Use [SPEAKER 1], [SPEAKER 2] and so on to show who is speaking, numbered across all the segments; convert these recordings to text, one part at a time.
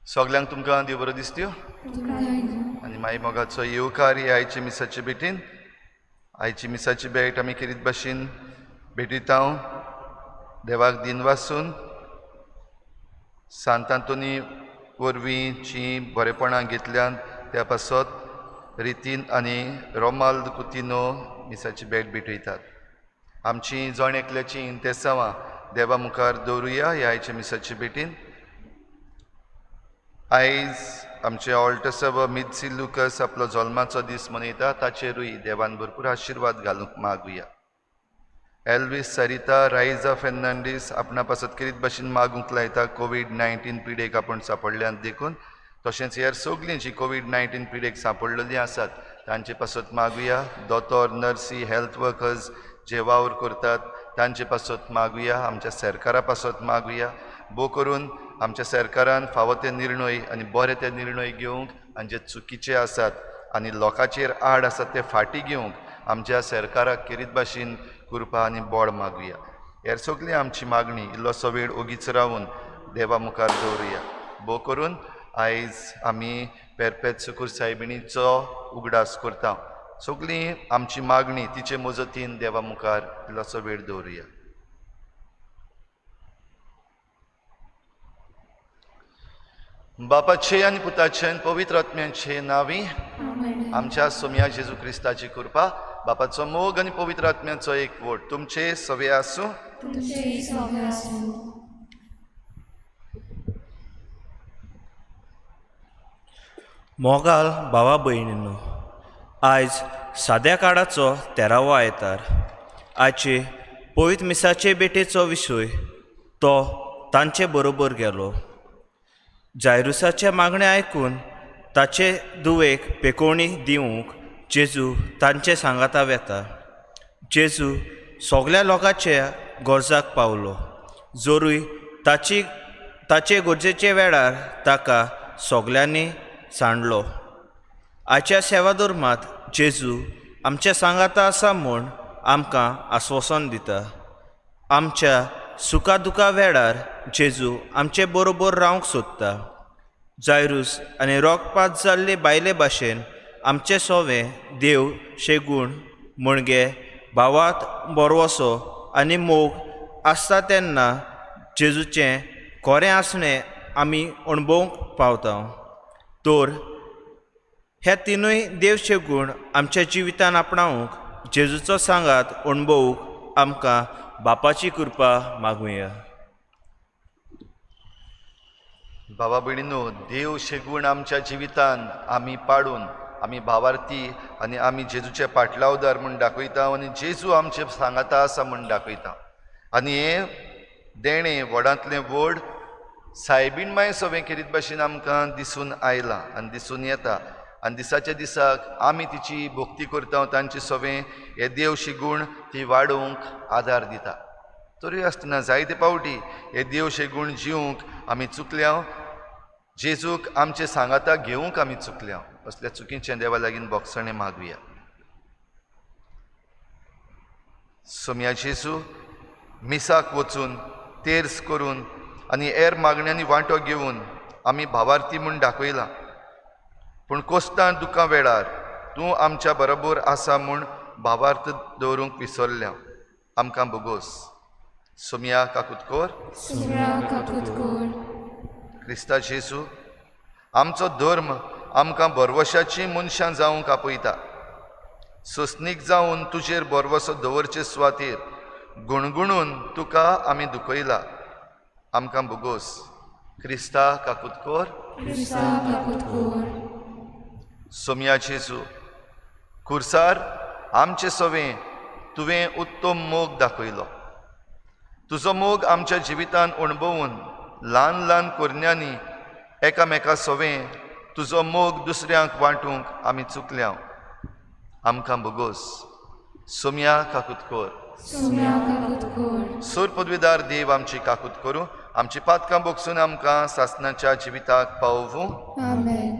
[SPEAKER 1] सगल्यांक तुमकां देव बरो दिसत्यो आनी मागीर मोगाचो येवकार ही आयचे मिसाचे भेटीन. आयची मिसाची भेट आमी खेरीत भाशेन भेटयता. देवाक दिनवासून सांत आंतोनी वरवीं जी बरेपणां घेतल्यान त्या पासत रितीन आनी रोमाल्द कुतिनो मिसाची भेट भेटयतात. आमची जण एकल्याची इंतेसांवां देवा मुखार दवरुया ह्या आयच्या मिसाचे भेटीन. आयज आमचे ऑल्टसव मित्सी लुकस आपलो जल्माचो दीस मनयता, ताचेरूय देवान भरपूर आशिर्वाद घालूंक मागुया. एल्वीस सरिता रायजा फेर्नांडीस आपणा पासत खेरीत भाशेन मागूंक लायता कोवीड-19 पिडेक आपूण सांपडल्यात देखून, तशेंच हेर सगलीं जी कोवीड-19 पिडेक सांपडलेलीं आसात तांचे पासत मागुया. दोतोर, नर्सी, हेल्थ वर्कर्स जे वावर करतात तांचे पासत मागुया. आमच्या सरकारा पासत मागुया. भोव करून आमच्या सरकारान फावो ते निर्णय आनी बरे ते निर्णय घेवंक आनी जे चुकीचे आसात आनी लोकांचेर आड आसात ते फाटीं घेवंक आमच्या सरकाराक खेरीत भाशेन कृपा आनी बळ मागुया. हेर सगळी आमची मागणी इल्लोसो वेळ ओगीच रावून देवा मुखार दवरुया. भोव करून आयज आमी पेरपेत सुकूर सायबिणीचो उगडास करता. सगळी आमची मागणी तिचे मजतीन देवा मुखार इल्लोसो वेळ दवरुया. बापाचे आनी पुताचे आनी पवित्र आत्म्याचे नांवी आमच्या सोम्या जेजू क्रिस्ताची कृपा, बापाचो मोग आनी पवित्र आत्म्याचो एकवट तुमचे सवे आसूं.
[SPEAKER 2] मोगाल भावा भयणींनो, आयज साद्या काळाचो 13वो आयतार. आयचे पवित्र मिसाचे भेटेचो विशय तो तांचे बरोबर गेलो. जायरुसाचें मागणें आयकून ताचे दुवेक पेकोवणी दिवंक जेजू तांचे सांगाता वेता. जेजू सगल्या लोकांच्या गरजाक पावलो, जोरूय ताची ताचे गरजेचे वेळार ताका सगल्यांनी सांडलो. आयच्या सेवाधर्मांत जेजू आमच्या सांगाता आसा म्हूण आमकां आस्वासन दिता. आमच्या सुखा दुखा वेळार जेजू आमचे बरोबर रावंक सोदता. जायरूस आनी रोगपात जाल्ले बायले भाशेन आमचे सोवे देव शेगूण म्हणगे भावात बरवसो आनी मोग आसता तेन्ना जेजूचें खरें आसणें आमी अणभवंक पावता. तर हे तिनूय देव शेगूण आमच्या जिवितान आपणावंक जेजूचो सांगात अणभवूंक आमकां बापाची कृपा मागुया.
[SPEAKER 1] बाबा भयणीनो, देव शेगूण आमच्या जिवितान आमी पाडून आमी भावार्थी आनी आमी जेजूचे पाटलावदार म्हूण दाखयता आनी जेजू आमचे सांगाता आसा म्हूण दाखयता. आनी हें देणें व्हडांतलें व्हड सायबीण माय सवें खेरीत भाशेन आमकां दिसून आयलां आनी दिसून येता. आनी दिसाच्या दिसाक आमी तिची भक्ती करता, तांचे सवें हे देव शेगूण ती वाडोवंक आदार दिता. तरी आसतना जायते पावटी हे देव शेगूण जिवंक आमी चुकल्या, जेजूक आमचे सांगाता घेवंक आमी चुकल्या. असल्या चुकीचें देवा लागीं बोगसणें मागुया. सोम्या जेजू मिसाक वचून तेर्स करून आनी हेर मागण्यांनी वांटो घेवन आमी भावार्थी म्हूण दाखयलां, पूण कोस्तां दुकां वेळार तूं आमच्या बरोबर आसा म्हूण भावार्थ दवरूंक विसरल्या. आमकां बोगोस. सोमया काकुतकोर. क्रिस्ता जेजू, आमचो धर्म आमकां भरवशाचीं मनशां जावंक आपयता. सोंसणीक जावन तुजेर भरवसो दवरचे सुवातेर गुणगुणून तुका आमी दुखयला. आमकां बोगोस. क्रिस्ता काकुतकोर. सोमया जेजू, खुर्सार आमचे सवें तुवें उत्तम मोग दाखयलो. तुजो मोग आमच्या जिवितान अणभवून ल्हान ल्हान कोरण्यांनी एकामेका सवें तुजो मोग दुसऱ्यांक वांटूंक आमी चुकल्या. आमकां बोगोस. सोमया काकुतकोर. सूर पदवीदार देव आमची काकूत करूं, आमची पातकां बोगसून आमकां सासणाच्या जिविताक पावोवूं.
[SPEAKER 3] आमेन.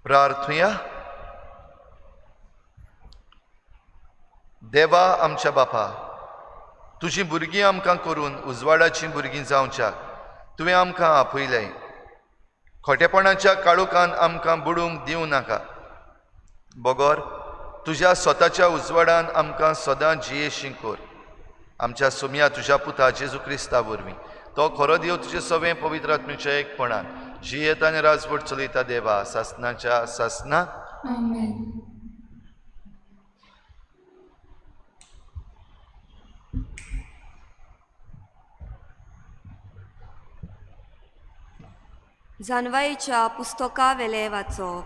[SPEAKER 1] प्रार्थुया. देवा आमच्या बापा, तुजी भुरगीं आमकां करून उजवाडाचीं भुरगीं जावच्याक तुवें आमकां आपयलें. खोटेपणाच्या काळोखान आमकां बुडूंक दिवं नाका, बगर तुज्या स्वताच्या उजवाडान आमकां सदां जियेशी कर. आमच्या सोमया तुज्या पुता जेजू क्रिस्ता वरवीं, तो खरो देव तुजे सवें पवित्र आत्म्याच्या एकपणान जियेता आनी राजवट चलयता देवा सासनाच्या सासना.
[SPEAKER 3] आमेन.
[SPEAKER 4] जानवाईच्या पुस्तका वेले वाचप.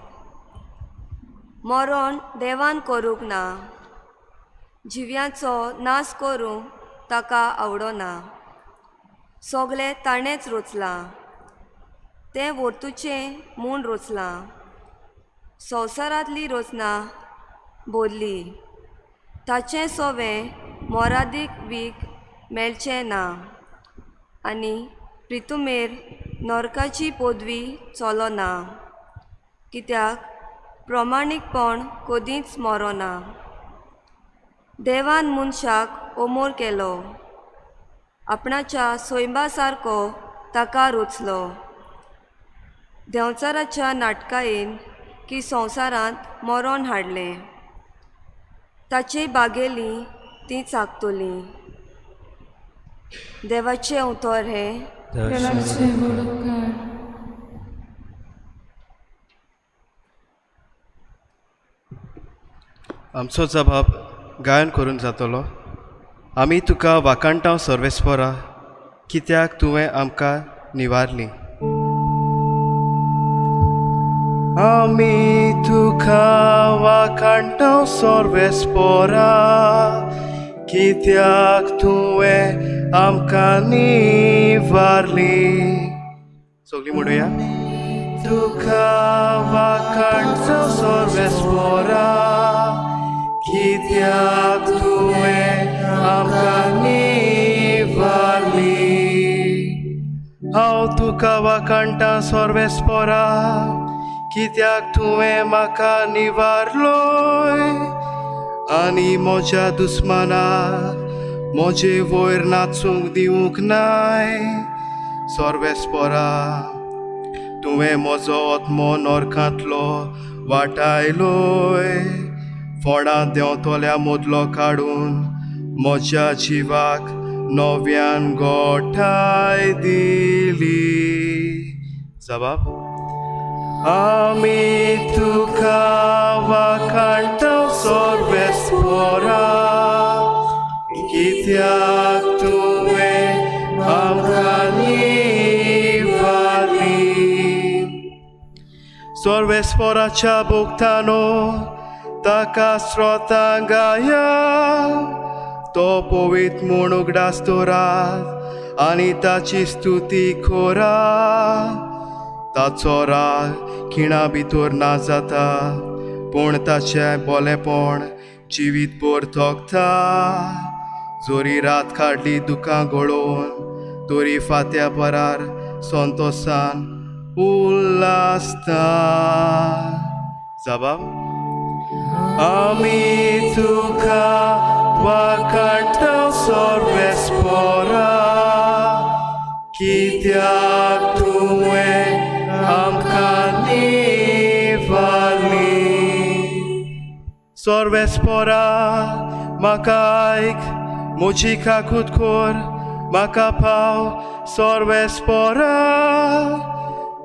[SPEAKER 4] मरण देवान करूंक ना, जिव्यांचो नाश करूंक ताका आवडना. सगळें ताणेंच रचलां, तें वर्तुचें म्हूण रचलां. संवसारांतली रचना बदली, ताचें सवें मोरादीक वीख मेळचें ना आनी प्रितुमेर नरकाची पदवी चलना. कित्याक प्रमाणीकपण कदींच मरना. देवान मनशाक अमोर केलो, आपणाच्या सैमा सारको ताका रचलो. देंवचाराच्या नाटकायेन की संवसारांत मरण हाडलें, ताची बागेली ती चाकतली. देवाचें उतर हें.
[SPEAKER 5] आमचो जबाब गायन करून जातलो.
[SPEAKER 3] आमी तुका वाखाणटांव सर्वेस्पोरा, कित्याक तुवें आमकां निवारली. आमी तुका वाखाणटांव सर्वेस्पोरा, कित्याक तुवें आमकां निवारली. सगळीं म्हणुया. तुका वाखाणटांव सर्वेस्पोरा, कित्याक तुवें आमकां निवारली. हांव तुका वाखाणटां सर्वेस्पोरा, कित्याक तुवें म्हाका निवारलोय आनी म्हज्या दुस्मानाक म्हजे वयर नाचूंक दिवंक नाय. सर्वेस्पोरा, तुवें म्हजो आत्मो नरकांतलो वाटायलोय, फोंडां देंवतल्या मदलो काडून म्हज्या जिवाक नव्यान गोठाय दिली. जबाब. आमी तुका वाखाणटांव सर्वेस्पोरा, कित्याक तुवें आमकां निवारली. सर्वेस्पोराच्या भोगतानो ताका स्रोतां गाया, तो पवित्र म्हूण उगडास दवरात आनी ताची स्तुती करा. ताचो राग खिणा भितर ना जाता, पूण ताचें बोलेपण जिवीत भर थोकता. जोरी रात काडली दुकां गळोवन, तरी फात्या परार संतोसान उल्लासता. जबाब. आमी तुका वाखाणटांव सर्वेस्पोरा, कित्याक तुवें आमकां निवारली. सर्वेस्पोरा, म्हाका आयक, म्हजी काकूत कर, म्हाका पाव सर्वेस्पोरा.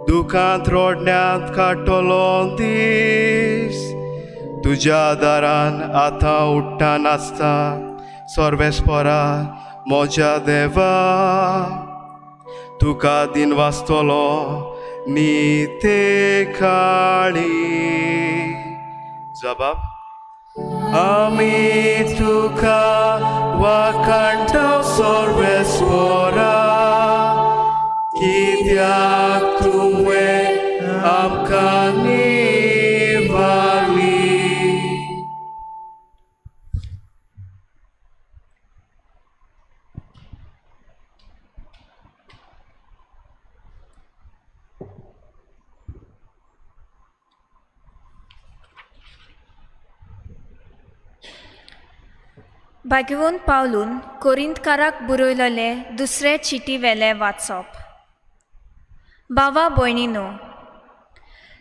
[SPEAKER 3] दुकांत रडण्यांत काडटलो दीस, तुज्या दारान आतां उठ्ठा नाचता सर्वेस्पोरा म्हज्या देवा. तुका दिन वाचतलो निते काळी. जबाब. आमी तुका वाखाणटांव सर्वेस्पोरा, कित्याक तुवें आमकां निवारली.
[SPEAKER 5] भाग्यवंत पावलून कोरिंतकाराक बरयलेले दुसरे चिटी वेले वाचप. बाबा भयणीनो,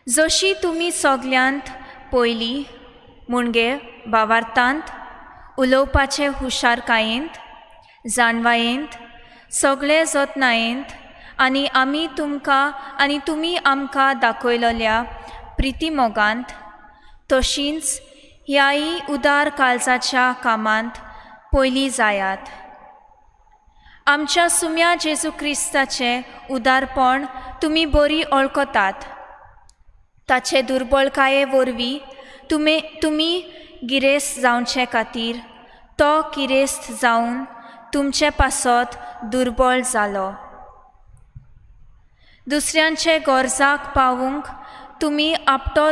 [SPEAKER 5] जशी तुमी सगल्यांत पयलीं मुणगे भावार्थांत उलोवपाचे हुशारकायेंत, जाणवायेंत, सगळे जतनायेंत आनी आमी तुमकां आनी तुमी आमकां दाखयलेल्या प्रितीमोगांत, तशींच ह्याय उदार काळजाच्या कामांत पयलीं जायात. आमच्या सुम्या जेजू क्रिस्ताचें उदारपण तुमी बरी वळखतात. ताचे दुर्बळकाये वरवीं तुमी गिरेस्त जावचे खातीर तो गिरेस्त जावन तुमचे पासत दुर्बळ जालो. दुसऱ्यांचे गरजाक पावूंक तुमी आपटो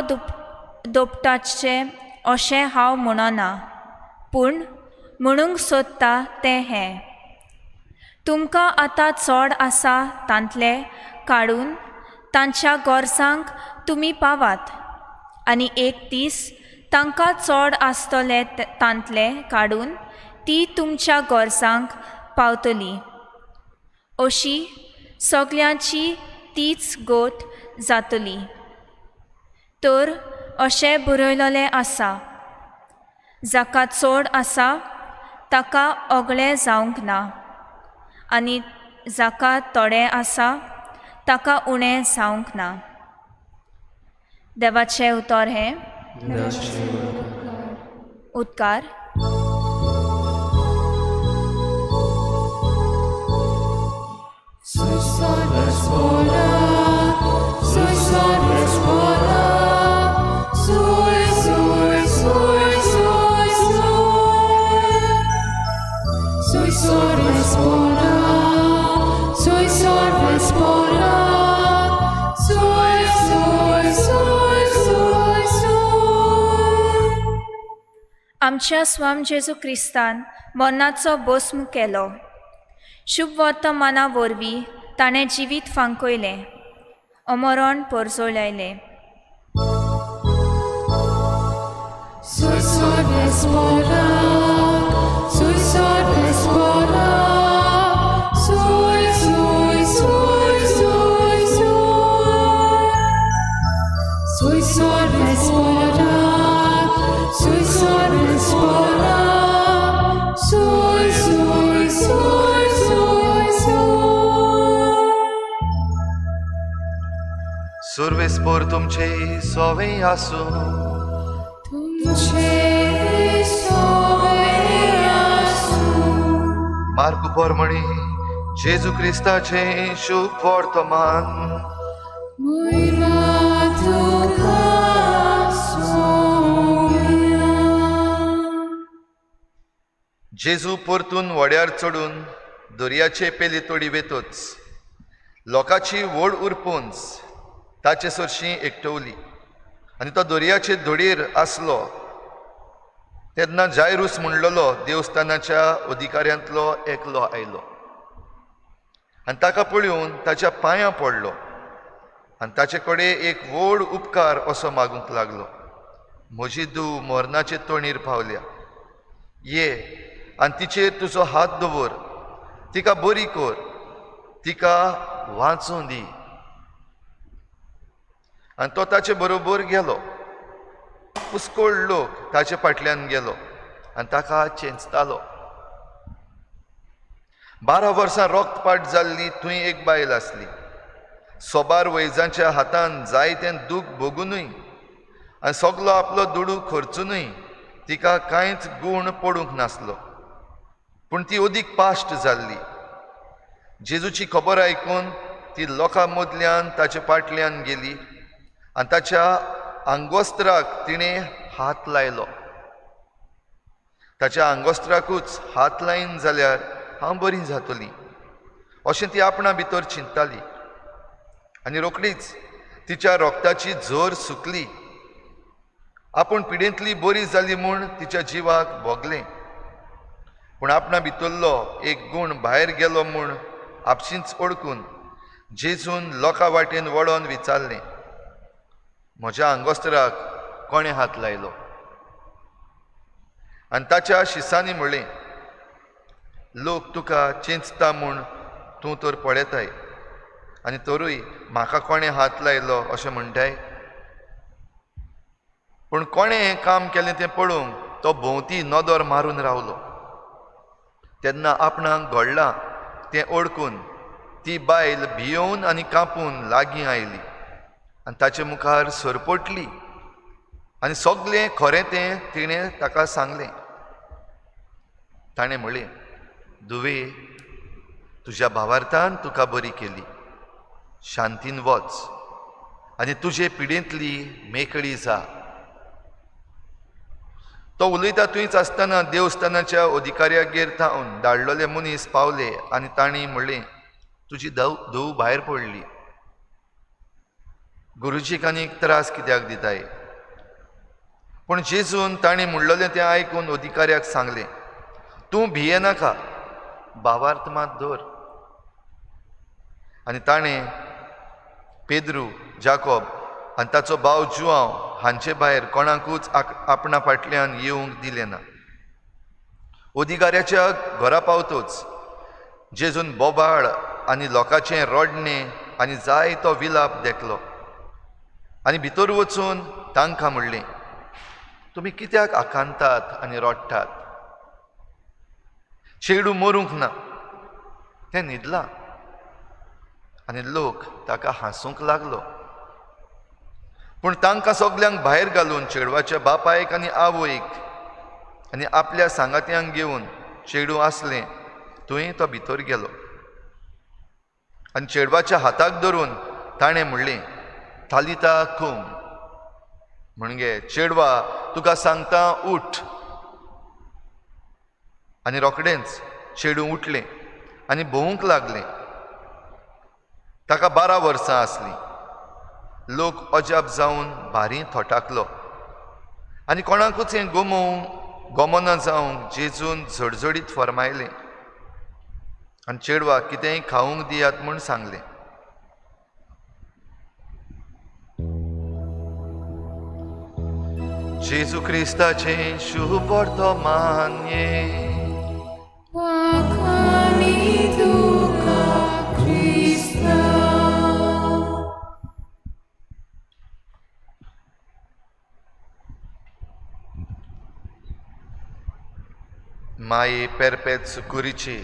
[SPEAKER 5] दोपटाचे अशें हांव म्हणना, पूण म्हणूंक सोदता तें हें, तुमकां आतां चड आसा तांतले काडून तांच्या गरजांक तुमी पावात आनी एक दीस तांकां चड आसतले तांतले काडून ती तुमच्या गरजांक पावतली. अशी सगल्यांची तीच गोट जातली. तर अशें बरयलेलें आसा, जाका चड आसा ताका ओगळें जावंक ना आनी जाका थोडें आसा ताका उणें जावंक ना. देवाचें उतर हें. उपकार. आमच्या स्वाम जेजू क्रिस्तान मरणाचो भस्म केलो. शुभ वर्तमाना वरवीं ताणें जिवीत फांकयलें, अमरण परजळयलें.
[SPEAKER 1] सुर्वेस्पोर तुमचे सोवे आसूं. मार्कू पोरमणी जेजू क्रिस्ताचे शुभ वर्तमान. जेजू परतून व्हड्यार चडून दर्याचे पेली तोडी वेतोच लोकांची व्हड उरपूंच ताचे सरशीं एकटवली आनी तो दर्याचे धडयेर आसलो. तेन्ना जायरूस म्हणलेलो देवस्थानाच्या अधिकाऱ्यांतलो एकलो आयलो आनी ताका पळोवन ताच्या पांयां पडलो आनी ताचे कडेन एक व्हड उपकार असो मागूंक लागलो, म्हजी धूव मरणाचे तोणीर पावल्या, ये आनी तिचेर तुजो हात दवर, तिका बरी कर, तिका वाचूं दी. आनी तो ताचे बरोबर गेलो. पुस्कोळ लोक ताचे फाटल्यान गेलो आनी ताका चेंचतालो. 12 वर्सां रक्तपाट जाल्ली थंय एक बायल आसली. सोबार वैजांच्या हातान जायतें दूख भोगुनूय आनी सगलो आपलो दुडू खर्चुनूय तिका कांयच गूण पडूंक नासलो, पूण ती अदीक पाश्ट जाल्ली. जेजूची खबर आयकून ती लोकां मदल्यान ताचे फाटल्यान गेली आनी ताच्या आंगवस्त्राक तिणें हात लायलो. ताच्या आंगवस्त्राकूच हात लायन जाल्यार हांव बरी जातली अशें ती आपणा भितर चिंतताली आनी रोखडीच तिच्या रोगताची झर सुकली. आपूण पिडेंतली बरी जाली म्हूण तिच्या जिवाक भोगलें, पूण आपणा भितरलो एक गूण भायर गेलो म्हूण आपशींच ओळखून जेजून लोकां वाटेन वळोन विचारलें, म्हज्या आंगवस्त्राक कोणें हात लायलो? आनी ताच्या शिसांनी म्हणलें, लोक तुका चेंचता म्हूण तूं तर पळयताय आनी तरूय म्हाका कोणें हात लायलो अशें म्हणटाय? पूण कोणें हें काम केलें तें पळोवंक तो भोंवती नदर मारून रावलो. तेन्ना आपणाक घडलां तें ओळखून ती बायल भियोवन आनी कांपून लागीं आयली आनी ताचे मुखार सरपटली आनी सगलें खरें तें तिणें ताका सांगलें. ताणें म्हणलें, धुवे, तुज्या भावार्थान तुका बरी केली, शांतीन वच आनी तुजे पिडेंतली मेकळी जा. तो उलयता थंयच आसतना देवस्थानाच्या अधिकाऱ्यागेर थावन धाडलेले मनीस पावले आनी तांणी म्हणलें, तुजी धूव भायर पडली, गुरुजीक आनीक त्रास कित्याक दिताय? पूण जेजून तांणी म्हणलेलें तें आयकून अधिकाऱ्याक सांगलें, तूं भियेनाका, भावार्थ मात धर. आनी ताणें पेद्रू, जाकोब आनी ताचो भाव जुआंव हांचे भायर कोणाकूच आपणा फाटल्यान येवंक दिलें ना. अधिकाऱ्याच्या घरा पावतोच जेजून बोबाळ आनी लोकांचें रडणें आनी जायतो विलाप देखलो आनी भितर वचून तांकां म्हणलें, तुमी कित्याक आकांतात आनी रडटात? चेडूं मरूंक ना, तें न्हिदलां. आनी लोक ताका हांसूंक लागलो. पूण तांकां सगल्यांक भायर घालून चेडवाच्या बापायक आनी आवयक आनी आपल्या सांगात्यांक घेवन चेडूं आसलें थंय तो भितर गेलो. आनी चेडवाच्या हाताक धरून ताणें म्हणलें, तालिता कुम, म्हणजे चेडवा तुका सांगता उठ. आनी रोखडेंच चेडूं उठलें आनी भोंवूंक लागलें. ताका 12 वर्सां आसलीं. लोक अजाप जावन भारी थोटाकलो आनी कोणाकूच हें गोमोना जावंक जेजून झडझडीत फर्मायलें आनी चेडवाक कितेंय खावंक दियात म्हूण सांगलें. जेजू क्रिस्ताचें शुभ वर्तमान. माये पेरपेत सुकुरीची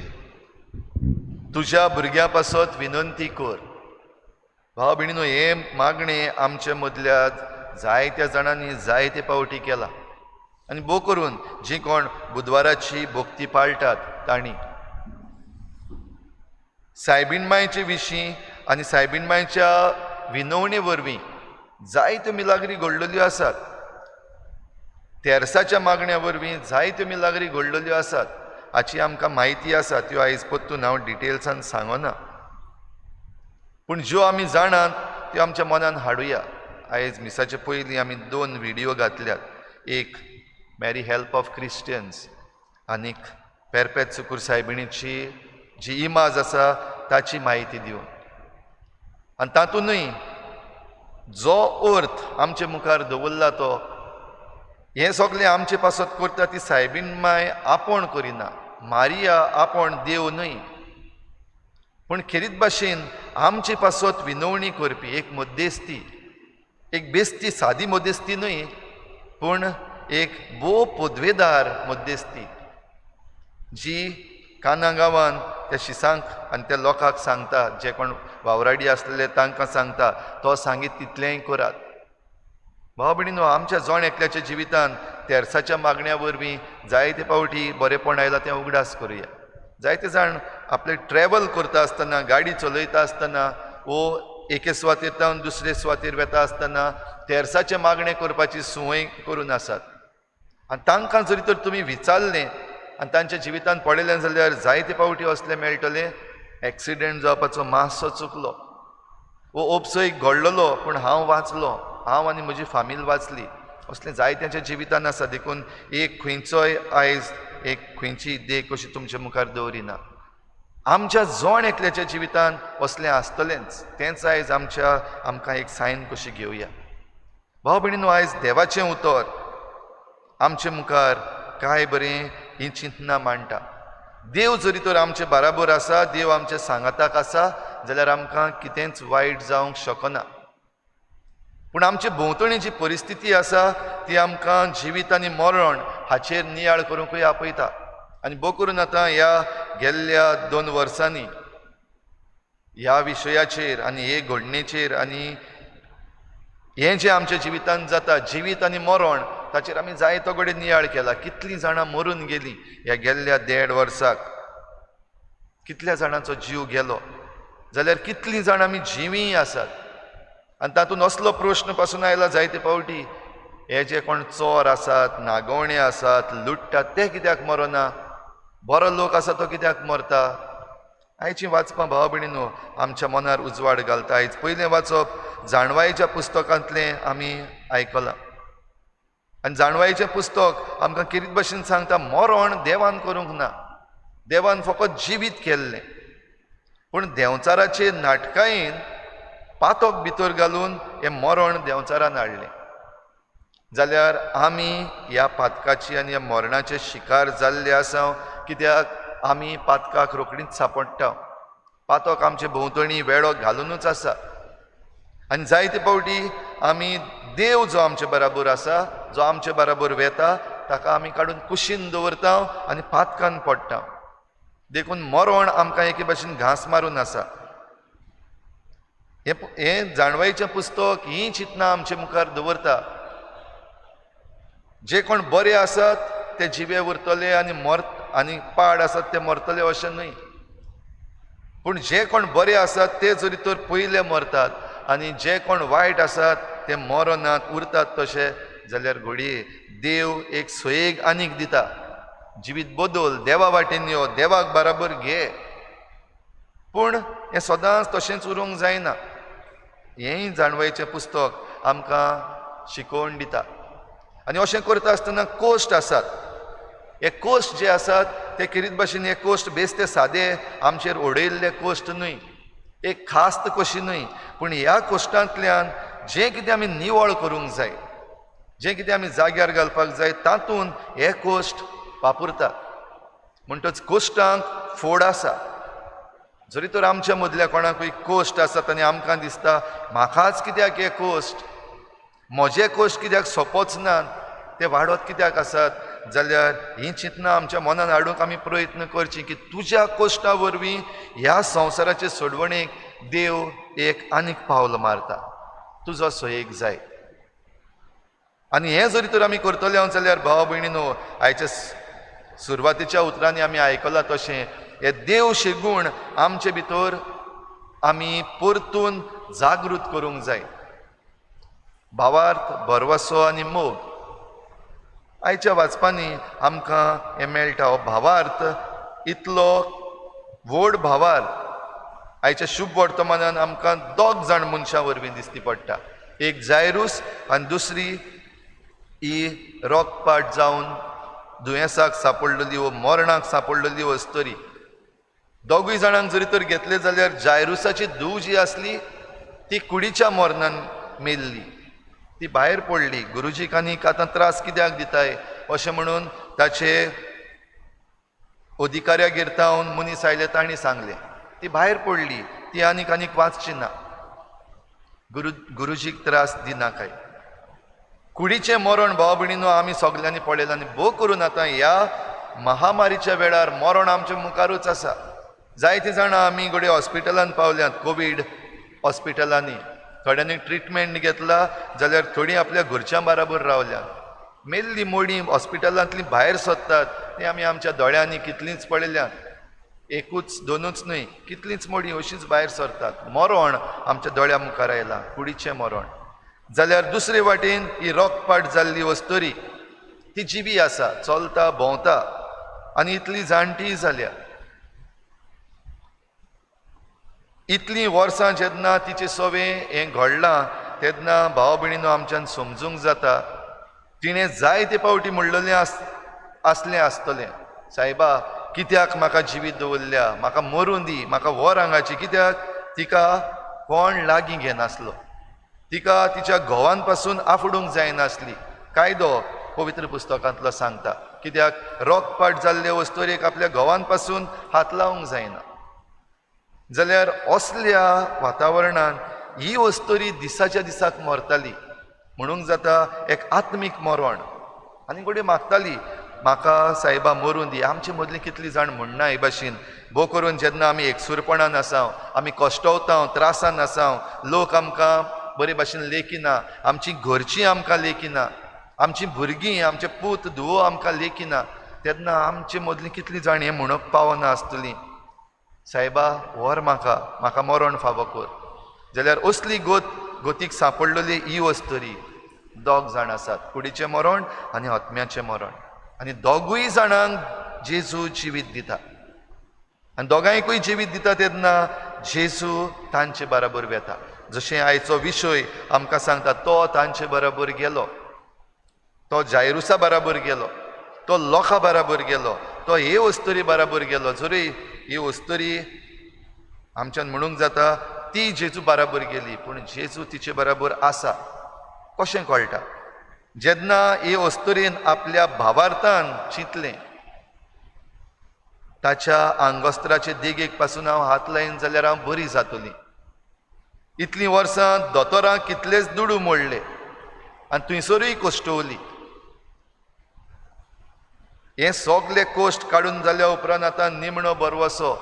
[SPEAKER 1] तुज्या भुरग्यां पासत विनंती कर. भाव भयणीनो, हें मागणें आमचे मदल्या जायत्या जाणांनी जायते पावटी केला आनी भोव करून जी कोण बुधवाराची भक्ती पाळटात तांणी सायबीण मायचे विशीं आनी सायबीण मायच्या विनवणे वरवीं जायत्यो मिलाग्री घडलेल्यो आसात. तेरसाच्या मागण्या वरवीं जायत्यो मिलाग्री घडलेल्यो आसात हाची आमकां म्हायती आसा. त्यो आयज परतून हांव डिटेल्सान सांगना, पूण ज्यो आमी जाणात त्यो आमच्या मनान हाडुया. आयज मिसाचे पयलीं आमी 2 व्हिडियो घातल्यात, एक मॅरी हेल्प ऑफ क्रिस्टियन्स आनीक पेरपेत सुकूर सायबिणीची जी इमाज आसा ताची म्हायती दिवन, आनी तातूंतय जो अर्थ आमचे मुखार दवरला तो हें सगळें आमचे पासत करता ती सायबीण माय आपोण करिना. मारिया आपोण देव न्हय, पूण खेरीत भाशेन आमचे पासत विनवणी करपी एक मध्यस्थी, एक बेस्ती सादी मध्यस्थी न्हय, पूण एक भोव पदवेदार मध्यस्थी जी काना गांवान त्या शिसांक आनी त्या लोकांक सांगता, जे कोण वावराडी आसलेले तांकां सांगता, तो सांगीत तितलेंय करात. भाव भयणीनो, आमच्या जण एकल्याच्या जिवितान तेरसाच्या मागण्या वरवीं जायते पावटी बरेपण आयलां तें उगडास करुया. जायते जाण आपले ट्रॅवल करता आसतना, गाडी चलयता आसतना वो एके सुवातेर जावन दुसरे सुवातेर वेता आसतना तेरसाचें मागणें करपाची संवय करून आसात. आनी तांकां जरी तर तुमी विचारलें आनी तांच्या जिवितान पळयलें जाल्यार जायते पावटी असलें मेळटलें, एक्सिडेंट जावपाचो मातसो चुकलो वो ओपसो एक घडलेलो पूण हांव वाचलो, हांव आनी म्हजी फामील वाचली, असलें जायत्यांच्या जिवितान आसा. देखून एक खंयचोय आयज एक खंयची देख अशी तुमच्या मुखार दवरिना. आमच्या जण एकल्याच्या जिवितान असलें आसतलेंच, तेंच आयज आमच्या आमकां एक सायन कशी घेवया. भाव भयणीनो, आयज देवाचें उतर आमचे मुखार काय बरें ही चिंतना मांडटा. देव जरी तर आमचे बराबर आसा, देव आमच्या सांगाताक आसा जाल्यार आमकां कितेंच वायट जावंक शकना. पूण आमचे भोंवतणी जी परिस्थिती आसा ती आमकां जिवीत आनी मरण हाचेर नियाळ करूंकूय आपयता. आनी भोव करून आतां ह्या गेल्ल्या 2 वर्सांनी ह्या विशयाचेर आनी हे घडणेचेर आनी हें जें आमच्या जिवितांत जाता, जिवीत आनी मरण, ताचेर आमी जायतो कडेन नियाळ केला. कितलीं जाणां मरून गेलीं ह्या गेल्ल्या 1.5 वर्साक, कितल्या जाणांचो जीव गेलो, जाल्यार कितलीं जाणां आमी जिवीय आसात. आनी तातूंत असलो प्रश्न पासून आयला जायते पावटी, हे जे कोण चोर आसात, नागोवणे आसात, लुट्टात, ते कित्याक मरना, बरो लोक आसा तो कित्याक मरता. आयची वाचपां भाव भयणीनो आमच्या मनार उजवाड घालता. आयज पयलें वाचप जाणवायेच्या पुस्तकांतलें आमी आयकलां आनी जाणवायेचें पुस्तक आमकां किरीत भाशेन सांगता, मरण देवान करूंक ना, देवान फकत जिवीत केल्लें, पूण देंवचाराचे नाटकायेन पातक भितर घालून हें मरण देंवचारान हाडलें. जाल्यार आमी ह्या पातकाची आनी ह्या मरणाचे शिकार जाल्ले आसा, कित्याक आमी पातकाक रोखडीच सांपडटा. पातक आमचे भोंवतणी वेळो घालुनूच आसा आनी जायते पावटी आमी देव जो आमचे बराबर आसा, जो आमचे बराबर वेता, ताका आमी काडून कुशीन दवरता आनी पातकान पडटा. देखून मरण आमकां एके भाशेन घांस मारून आसा. हें जाणवायेचें पुस्तक हीं चिंतनां आमचे मुखार दवरता. जे कोण बरे आसात ते जिवे उरतले आनी मर आनी पाड आसात ते मरतले अशें न्हय. पूण जे कोण बरे आसात ते जरी तर पयले मरतात आनी जे कोण वायट आसात ते मरनात, उरतात तशे जाल्यार घडये देव एक सोयेक आनीक दिता. जिवीत बदल, देवा वाटेन यो, देवाक बराबर घे. पूण हें सदांच तशेंच उरूंक जायना. हेंय जाणवायचें पुस्तक आमकां शिकोवन दिता. आनी अशें करता आसतना कोश्ट आसात. हे कोश्ट जे आसात ते खेरीत भाशेन हे कोश्ट बेस्ते सादे आमचेर उडयल्ले कोश्ट न्हय, एक खास्त कशी न्हय, पूण ह्या कोश्टांतल्यान जें कितें आमी निवळ करूंक जाय, जें कितें आमी जाग्यार घालपाक जाय, तातूंत हे कोश्ट वापरतात. म्हणटच कोश्टांक फोड आसा. जरी तर आमच्या मदल्या कोणाकूय कोश्ट आसात आनी आमकां दिसता म्हाकाच कित्याक हे कोश्ट, म्हजे कोश्ट कित्याक सोंपोच ना, ते वाडत कित्याक आसात, जाल्यार हीं चिंतनां आमच्या मनान हाडूंक आमी प्रयत्न करची की तुज्या कोश्टा वरवीं ह्या संवसाराचे सोडवणेक देव एक आनीक पावल मारता, तुजो सोयेक जाय. आनी हें जरी तर आमी करतले हांव जाल्यार भाव भयणीनो, आयच्या सुरवातेच्या उतरांनी आमी आयकलां तशें हे देव शेगूण आमचे भितर आमी परतून जागृत करूंक जाय. भावार्थ, भरवसो आनी मोग. आयच्या वाचपांनी आमकां हें मेळटा. हो भावार्थ इतलो व्हड भावार्थ आयच्या शुभ वर्तमानान आमकां दोग जाण मनशां वरवीं दिसती पडटा. एक जायरूस आनी दुसरी ही रोगपाट जावन दुयेंसाक सापडलेली वो मरणाक सापडलेली अस्तरी. दोगूय जाणांक जरी तर घेतले जाल्यार जायरुसाची धूव जी आसली ती कुडीच्या मरणान मेल्ली, ती भायर पडली. गुरुजीक आनीक आतां त्रास कित्याक दिताय अशें म्हणून ताचे अधिकाऱ्यागेर तावन मनीस आयले, तांणी सांगलें. ती भायर पडली, ती आनीक आनीक वाचची ना, गुरुजीक त्रास दिनाकाय. कुडीचें मरण भाव भयणीनो आमी सगल्यांनी पळयलां आनी भोव करून आतां ह्या महामारीच्या वेळार मरण आमच्या मुखारूच आसा. जायतीं जाणां आमी घडये हॉस्पिटलान पावल्यात, कोवीड हॉस्पिटलांनी थोड्यांनी ट्रिटमेंट घेतला जाल्यार थोडीं आपल्या घरच्यां बराबर रावल्या. मेल्ली मोडीं हॉस्पिटलांतलीं भायर सोदतात ती आमी आमच्या दोळ्यांनी कितलींच पळयल्यात. एकूच दोनूच न्हय, कितलींच मोडीं अशींच भायर सरतात. मरण आमच्या दोळ्या मुखार आयलां, कुडीचें मरण. जाल्यार दुसरे वाटेन ही रोगपाट जाल्ली अस्तरी ती जिवी आसा, चलता भोंवता आनी इतली जाणटी जाल्या. इतलीं वर्सां जेन्ना तिचें सवें हें घडलां तेन्ना भाव भयणीनो आमच्यान समजूंक जाता तिणें जायते फावटी म्हणलेलें आसलें आसतलें, सायबा कित्याक म्हाका जिवीत दवरल्या, म्हाका मरूं दी, म्हाका व्हर हांगाची. कित्याक तिका कोण लागीं घेनासलो, तिका तिच्या घोवान पासून आफडूंक जायनासली. कायदो पवित्र पुस्तकांतलो सांगता कित्याक रोगपाट जाल्ले वस्तुरेक आपल्या घोवान पासून हात लावंक जायना. जाल्यार असल्या वातावरणान ही अस्तुरी दिसाच्या दिसाक मरताली. म्हणूंक जाता एक आत्मीक मरण. आनी घडये मागताली म्हाका सायबा मरूं दी. आमचे मदलीं कितलीं जाण म्हणना हे भाशेन. भोव करून जेन्ना आमी एकसूरपणान आसाव, आमी कश्टवता, त्रासान आसाव, लोक आमकां बरे भाशेन लेखिना, आमची घरचीं आमकां लेखिना, आमची भुरगीं, आमचे पूत धुवो आमकां लेखिना, तेन्ना आमचे मदलीं कितलीं जाण हें म्हणूंक पावना आसतलीं, सायबा व्हर म्हाका, म्हाका मरण फावो कर. जाल्यार असली गोतीक सांपडलेली ही अस्तुरी. दोग जाण आसात, कुडीचें मरण आनी आत्म्याचें मरण. आनी दोगूय जाणांक जेजू जिवीत दिता. आनी दोगांयकूय जिवीत दिता तेन्ना जेजू तांचे बराबर वेता. जशें आयचो विशय आमकां सांगता, तो तांचे बराबर गेलो, तो जायरुसा बराबर गेलो, तो लोकां बराबर गेलो, तो हे अस्तुरी बराबर गेलो. जरी ही अस्तुरी आमच्यान म्हणूंक जाता ती जेजू बराबर गेली, पूण जेजू तिचे बराबर आसा कशें कळटा? जेन्ना हे अस्तुरेन आपल्या भावार्थान चिंतलें, ताच्या आंगवस्त्राचे देगेक पासून हांव हात लायन जाल्यार हांव बरी जातली. इतलीं वर्सां दोतोरांक कितलेच दुडू मोडले आनी थंयसरूय कश्टवली. हे सगले कोश्ट काडून जाल्या उपरांत आतां निमणो बरवसो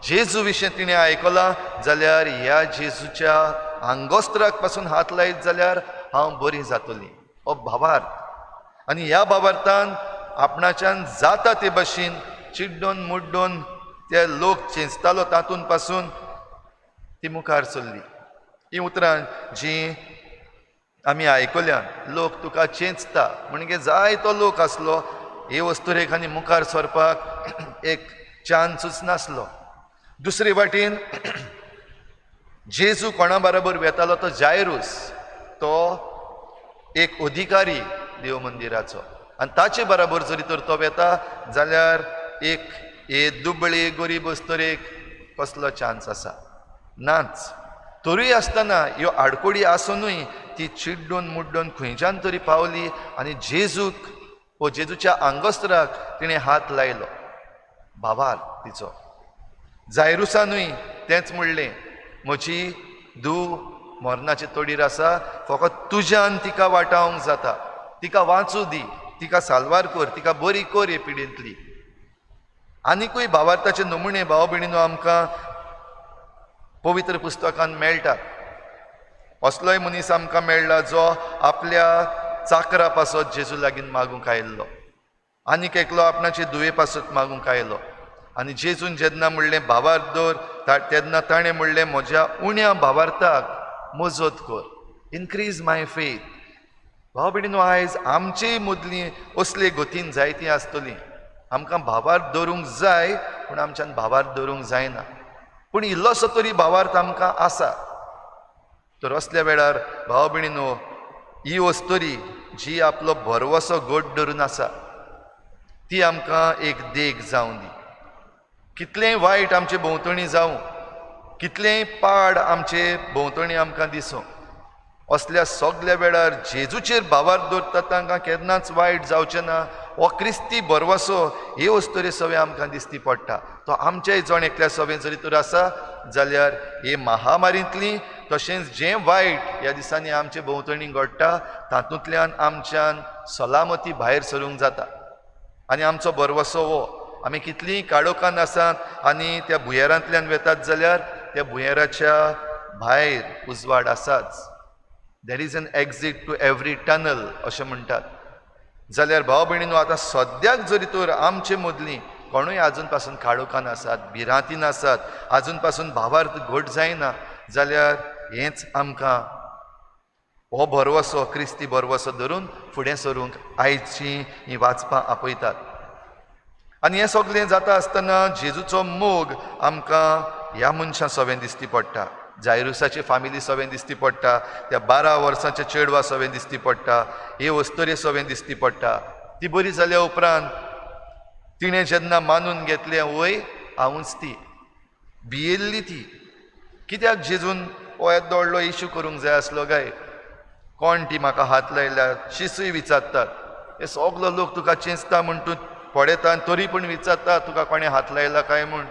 [SPEAKER 1] जेजू विशीं तिणें आयकलां जाल्यार ह्या जेजूच्या आंगवस्त्राक पासून हात लायत जाल्यार हांव बरी जातली. हो भावार्थ. आनी ह्या भावार्थान आपणाच्यान जाता ते भाशेन चिड्डून मुड्डून ते लोक चेंचतालो तातूंत पासून ती मुखार सरली. ही उतरां जी आमी आयकल्या, लोक तुका चेंचता म्हणजे जायतो लोक आसलो, हे वस्तुरेक आनी मुखार सरपाक एक चान्सूच नासलो. दुसरे वाटेन जेजू कोणा बरोबर वेतालो तो जायरूस, तो एक अधिकारी देव मंदिराचो, आनी ताचे बराबर जरी तर तो वेता जाल्यार एक हे दुबळे गरीब अस्तुरेक कसलो चान्स आसा? नाच. तरूय आसतना ह्यो आडकोडी आसुनूय ती चिड्डून मुड्डून खंयच्यान तरी पावली आनी जेजूक वो जेजूच्या आंगोस्त्राक तिणें हात लायलो. भावार तिचो. जायरुसानूय तेंच म्हणलें, म्हजी धूव मरणाचे तडीर आसा, फकत तुज्यान तिका वाटावंक जाता, तिका वाचूं दी, तिका साल्वार कर, तिका बरी कर हे पिडेंतली. आनिकूय भावार्थाचे नमुने भाव भयणीनो आमकां पवित्र पुस्तकान मेळटात. असलोय मनीस आमकां मेळ्ळा जो आपल्या चाकरा पासत जेजू लागीं मागूंक आयिल्लो, आनीक एकलो आपणाचे धुवे पासत मागूंक आयलो. आनी जेजून जेन्ना म्हणलें भावार्थ दवर, तेन्ना ताणें म्हणलें म्हज्या उण्या भावार्थाक मजत कर, इनक्रीज my faith. भाव भयणीनो, आयज आमचेय मदलीं असले गतीन जायतीं आसतलीं. आमकां भावार्थ दवरूंक जाय, पूण आमच्यान भावार्थ दवरूंक जायना, पूण इल्लोसो तरी भावार्थ आमकां आसा. तर असल्या वेळार भाव भयणीनो, ही अस्तुरी जी आपलो भरवसो घट धरून आसा ती आमकां एक देख जावं दी. कितलेंय वायट आमचे भोंवतणी जावं, कितलेंय पाड आमचे भोंवतणी आमकां दिसूं, असल्या सगल्या वेळार जेजूचेर भावार्थ दवरता तांकां केन्नाच वायट जावचें ना. हो क्रिस्ती भरवसो हे अस्तुरे सवें आमकां दिसती पडटा. तो आमच्याय जण एकल्या सवें जरी तर आसा जाल्यार हे महामारींतली तशेंच जें वायट ह्या दिसांनी आमचे भोंवतणी घडटा तातूंतल्यान आमच्यान सलामती भायर सरूंक जाता. आनी आमचो भरवसो हो, आमी कितलीं काळोखान आसात आनी त्या भुंयेरांतल्यान वेतात जाल्यार त्या भुंयेराच्या भायर उजवाड आसाच. There is an exit to every tunnel अशें म्हणटात. जाल्यार भाव भयणीनो, आतां सद्याक जरी तर आमचे मदलीं कोणूय आजून पासून काळोखान आसात, भिरांतीन आसात, आजून पासून भावार्थ घट जायना जाल्यार हेंच आमकां हो भरवसो, क्रिस्ती भरवसो धरून फुडें सरूंक आयची हीं वाचपां आपयतात. आनी हें सगळें जाता आसतना जेजूचो मोग आमकां ह्या मनशां सवें दिसती पडटा. जायरुसाची फामिली सवें दिसती पडटा, त्या 12 वर्सांच्या चेडवा सवें दिसती पडटा, हे अस्तुरे सवें दिसती पडटा. ती बरी जाल्या उपरांत तिणें जेन्ना मानून घेतलें वय हांवूच ती, भियेल्ली ती. कित्याक जेजून हो येदो व्हडलो इशू करूंक जाय आसलो काय? कोण ती म्हाका हात लायल्या शिसूय विचारतात, हे सगलो लोक तुका चेंचता म्हूण तूं पळयता आनी तरी पूण विचारता तुका कोणें हात लायला काय म्हूण.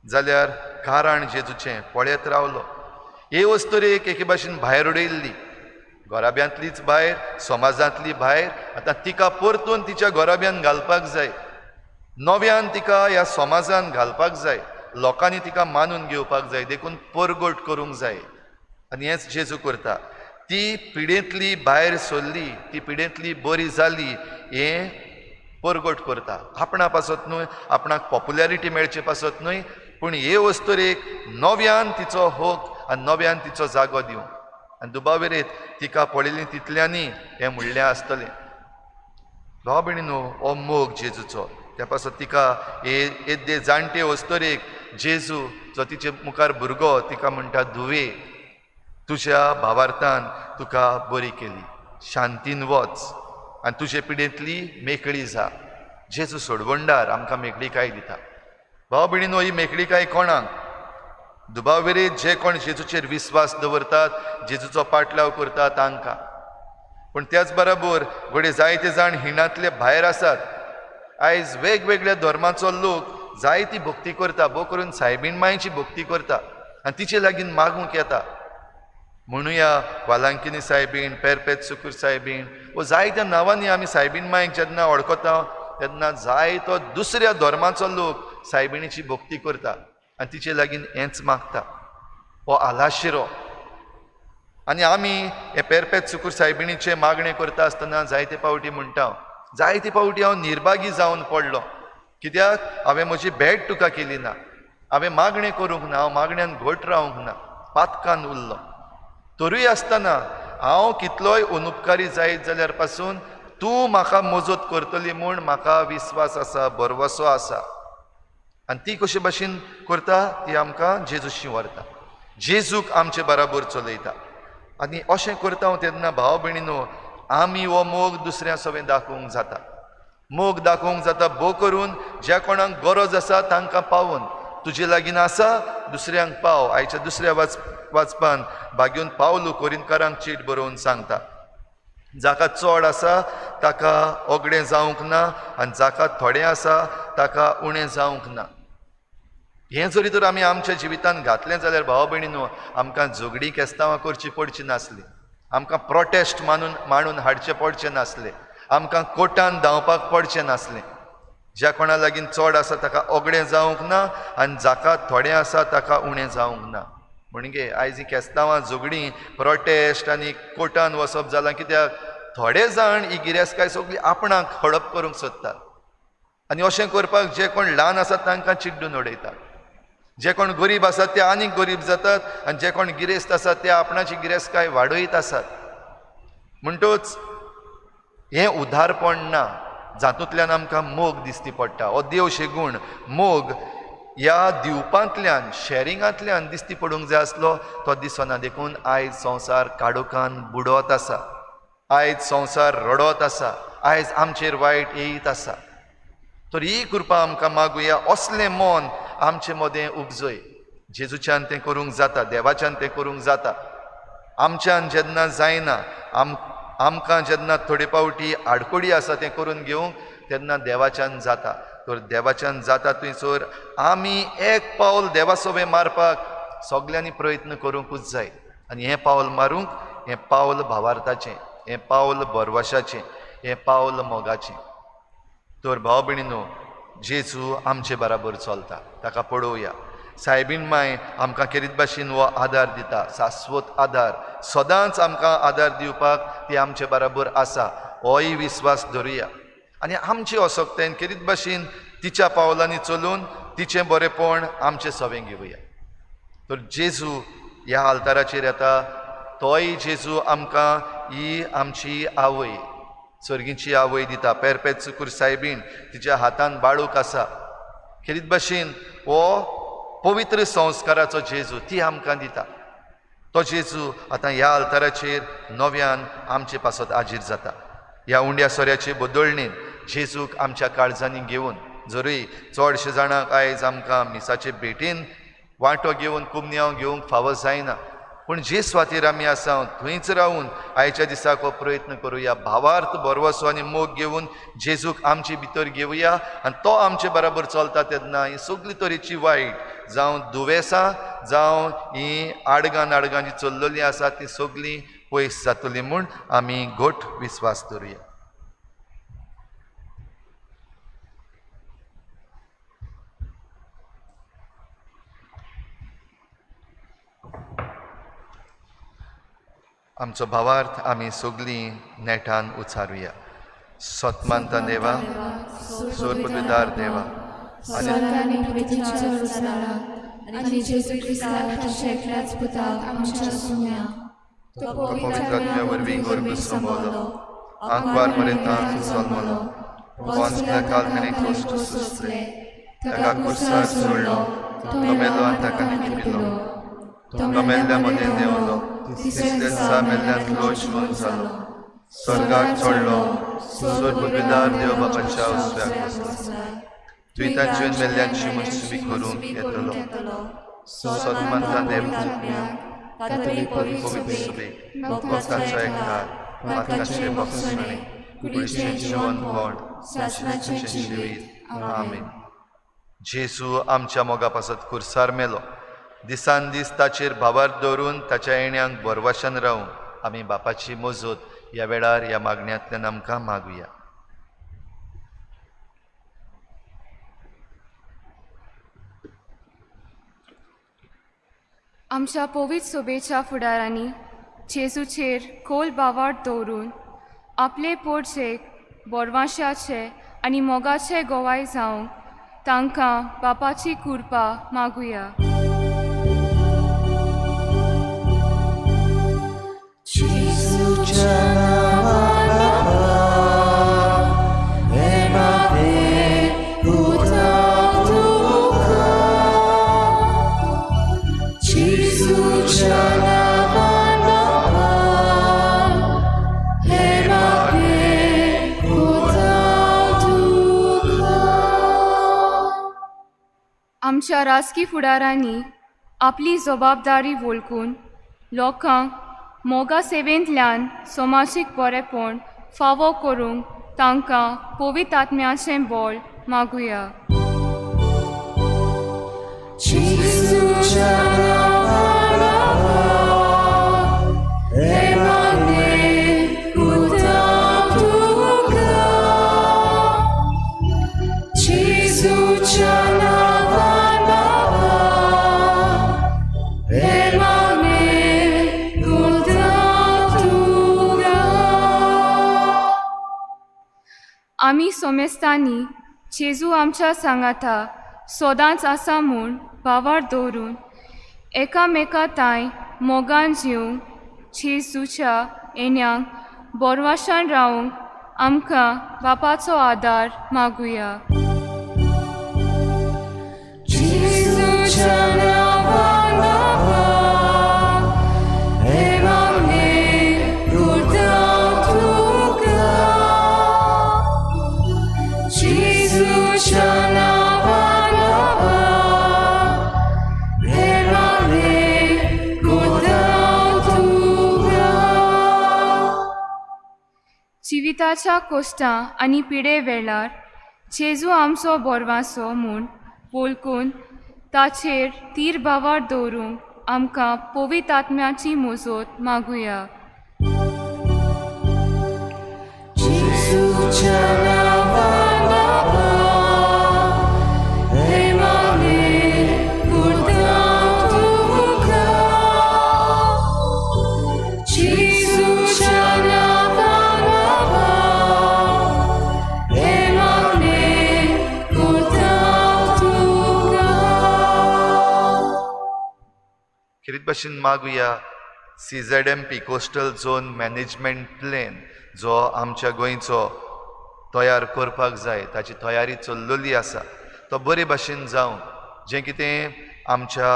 [SPEAKER 1] जाल्यार कारण जेजूचें पळयत रावलो. हे अस्तुरेक एके भाशेन भायर उडयल्ली, घराब्यांतलीच भायर, समाजांतली भायर. आतां तिका परतून तिच्या घराब्यान घालपाक जाय, नव्यान तिका ह्या समाजान घालपाक जाय, लोकांनी तिका मानून घेवपाक जाय, देखून परगट करूंक जाय. आनी हेंच जेजू करता. ती पिडेंतली भायर सरली, ती पिडेंतली बरी जाली हें परगट करता. आपणा पासत न्हय, आपणाक पॉप्युलरिटी मेळचे पासत न्हय, पूण हे अस्तुरेक नव्यान तिचो हक आनी नव्यान तिचो जागो दिवं. आनी दुबावेरेत तिका पळयली तितल्यांनी हें म्हणलें आसतलें. भाव भयणीनो, हो मोग जेजूचो. त्या पासत तिका हे येद्दे जाणटे अस्तुरेक जेजू जो तिचे मुखार भुरगो तिका म्हणटा, धुवे तुज्या भावार्थान तुका बरी केली, शांतीन वच आनी तुजे पिडेंतली मेकळी जा. जेजू सोडवणदार आमकां मेकळीकाय दिता. भाव भयणीनो, ही मेकळीकाय कोणाक? दुबावेरेत जे कोण जेजूचेर विस्वास दवरतात, जेजूचो पाटलाव करतात तांकां. पूण त्याच बरोबर घडये जायते जाण हिणांतले भायर आसात. आयज वेगवेगळ्या धर्माचो लोक जायती भक्ती करता, भोव करून सायबीण मायची भक्ती करता आनी तिचे लागीं मागूंक येता. म्हणुया वालांकिनी सायबीण, पेरपेत सुकूर सायबीण, वो जायत्या नांवांनी आमी सायबीण मायक जेन्ना वळखता तेन्ना जायतो दुसऱ्या धर्माचो लोक सायबिणीची भक्ती करता आनी तिचे लागीं हेंच मागता, हो आलाशिरो. आनी आमी हे पेरपेत सुकूर सायबिणीचें मागणें करता आसतना जायते पावटी म्हणटा, जायते पावटी हांव निर्भागी जावन पडलो. कित्याक हांवें म्हजी भेट तुका केली ना, हांवें मागणें करूंक ना, हांव मागण्यान घट रावंक ना, पातकान उरलो. तरूय आसतना हांव कितलोय अनुपकारी जायत जाल्यार पासून तूं म्हाका मजत करतली म्हूण म्हाका विस्वास आसा, भरवसो आसा. आनी ती कशे भाशेन करता, ती आमकां जेजूशी व्हरता, जेजूक आमचे बराबर चलयता. आनी अशें करता हांव तेन्ना भाव भयणीनो आमी हो मोग दुसऱ्या सवें दाखोवंक जाता, मोग दाखोवंक जाता भो करून ज्या कोणाक गरज आसा तांकां पावोवन, तुजे लागीं आसा दुसऱ्यांक पाव. आयच्या दुसऱ्या वाचपान भाग्योन पावलू कोरिंतकारांक चीट बरोवन सांगता, जाका चड आसा ताका ओगडें जावंक ना आनी जाका थोडें आसा ताका उणें जावंक ना. हें जरी तर आमी आमच्या जिवितांत घातलें जाल्यार भाव भयणीनो आमकां झगडीं केस्तांवां करची पडची नासली, आमकां प्रोटेस्ट मांडून हाडचें पडचें नासलें, आमकां कोर्टान धांवपाक पडचें नासलें. ज्या कोणा लागीं चड आसा ताका ओगडें जावंक ना आनी जाका थोडें आसा ताका उणें जावंक ना. म्हणजे आयज ही केस्तांवां झगडीं प्रोटेस्ट आनी कोर्टान वचप जालां कित्याक थोडे जाण ही गिरेस्तकाय सगळी आपणाक हडप करूंक सोदतात आनी अशें करपाक जे कोण ल्हान आसात तांकां चिड्डून उडयतात, जे कोण गरीब आसात ते आनीक गरीब जातात आनी जे कोण गिरेस्त आसात ते आपणाची गिरेस्तकाय वाडयत आसात. म्हणटूच हें उदारपण ना, जातूंतल्यान आमकां मोग दिसती पडटा. हो देव शेगूण मोग ह्या दिवपांतल्यान शॅरिंगांतल्यान दिसती पडूंक जाय आसलो तो दिसना. देखून आयज संवसार काडोकान बुडत आसा, आयज संवसार रडत आसा, आयज आमचेर वायट येयत आसा. तर ही कृपा आमकां मागुया, असलें मन आमचे मदें उपजय. जेजूच्यान तें करूंक जाता, देवाच्यान तें करूंक जाता. आमच्यान जेन्ना जायना, आमकां जेन्ना थोडे फावटी आडकोडी आसा तें करून घेवंक, तेन्ना देवाच्यान जाता. तर देवाच्यान जाता थंयसर आमी एक पावल देवा सोबें मारपाक सगल्यांनी प्रयत्न करूंकूच जाय. आनी हें पावल मारूंक, हें पावल भावार्थाचें, हें पावल भरवशाचें, हें पावल मोगाचें. तर भाव भयणीनो जेजू आमचे बराबर चलता, ताका पळोवया. सायबीण माय आमकां केरीत भाशेन हो आदार दिता, शाश्वत आदार, सदांच आमकां आदार दिवपाक ती आमचे बराबर आसा, होय विस्वास धरुया. आनी आमची असक्तायेन केरीत भाशेन तिच्या पावलांनी चलून तिचें बरेपण आमचें सवें घेवया. तर जेजू ह्या आल्ताराचेर येता, तोय जेजू आमकां ही आमची आवय, सर्गीची आवय दिता. पेरपेत सुकूर सायबीण तिच्या हातान बाळूक आसा. खेरीत भाशेन हो पवित्र संस्काराचो जेजू ती आमकां दिता. तो जेजू आतां ह्या आल्ताराचेर नव्यान आमचे पासत आजीर जाता. ह्या उंड्या सोऱ्याचे बदलणेन जेजूक आमच्या काळजांनी घेवन, जरूय चडशे जाणांक आयज आमकां मिसाचे भेटीन वांटो घेवन कुमन्यांव घेवंक फावो जायना, पूण जे स्वातीर आमी आसा थंयच रावून आयच्या दिसाक हो प्रयत्न करुया. भावार्थ भरवसो आनी मोग घेवन जेजूक आमचे भितर घेवया आनी तो आमचे बराबर चलता तेन्ना ही सगळी तरेची वायट, जावं दुवेसां, जावं ही आडगां नाडगां जी चल्लेली आसा ती सगळीं पयस जातली म्हूण आमी घट विस्वास धरुया. आमचो भावार्थ आमी सगळीं नेटान उचारुया. सतमानता देवा, सोरपविदार देवा, पवित्र वरवीं गर्भ समवलो, आंकवार पर्यंत जल्मलो, पोंसल्या काल ताणें कश्ट सोंसले, ताका कुर्सार सोडलो, तो मेलो आनी ताका निपिलो, तो मेल्ल्या मदें देंवलो, तिसऱ्या दिसा मेल्ल्यांतलो जिवन जालो, स्वर्गाक चडलो, सोरपविदार देव बापाच्या उजव्याक बसलो, तुवें तांचे मेल्ल्यांची मनसुबी करूंक येतलो. सदमानता देव पवित्र सुबेक, भक्तांचो एकठार, पातकाचे बक्षणे, कुडीचें जिवनपण, सासणाचें जिवीत. आमेन. जेजू आमच्या मोगा पासत कुर्सार मेलो. दिसान दीस ताचेर भावार्थ दवरून ताच्या येण्यांक भरवशान रावूंक आमी बापाची मजत ह्या वेळार ह्या मागण्यांतल्यान आमकां मागुया.
[SPEAKER 6] आमच्या पवित्र सोबेच्या फुडारांनी जेजूचेर खोल भावार्थ दवरून आपले पोटशेक बोरवाशाचे आनी मोगाचे गोवाय जावंक तांकां बापाची कृपा मागुया. आमच्या राजकी फुडारांनी आपली जबाबदारी वळखून लोकांक मोगा सेवेंतल्यान समाजीक बरेपण फावो करूंक तांकां पवित्र आत्म्याचें बळ मागुया. आमी सोमेस्तांनी जेजू आमच्या सांगाता सदांच आसा म्हूण भावार दवरून एकामेका तांय मोगान जिवंक जेजूच्या येण्याक बोरवाशान रावंक आमकां बापाचो आदार मागुया. जिविताच्या कोश्टां आनी पिडे वेळार जेजू आमचो बोरवासो म्हूण वळखून ताचेर तीर भावार दवरूंक आमकां पवित्र आत्म्याची मजत मागुया.
[SPEAKER 1] खेरीत भाशेन मागुया CZMP coastal zone management plan जो आमच्या गोंयचो तयार करपाक जाय, ताची तयारी चल्लेली आसा, तो बरे भाशेन जावं, जें कितें आमच्या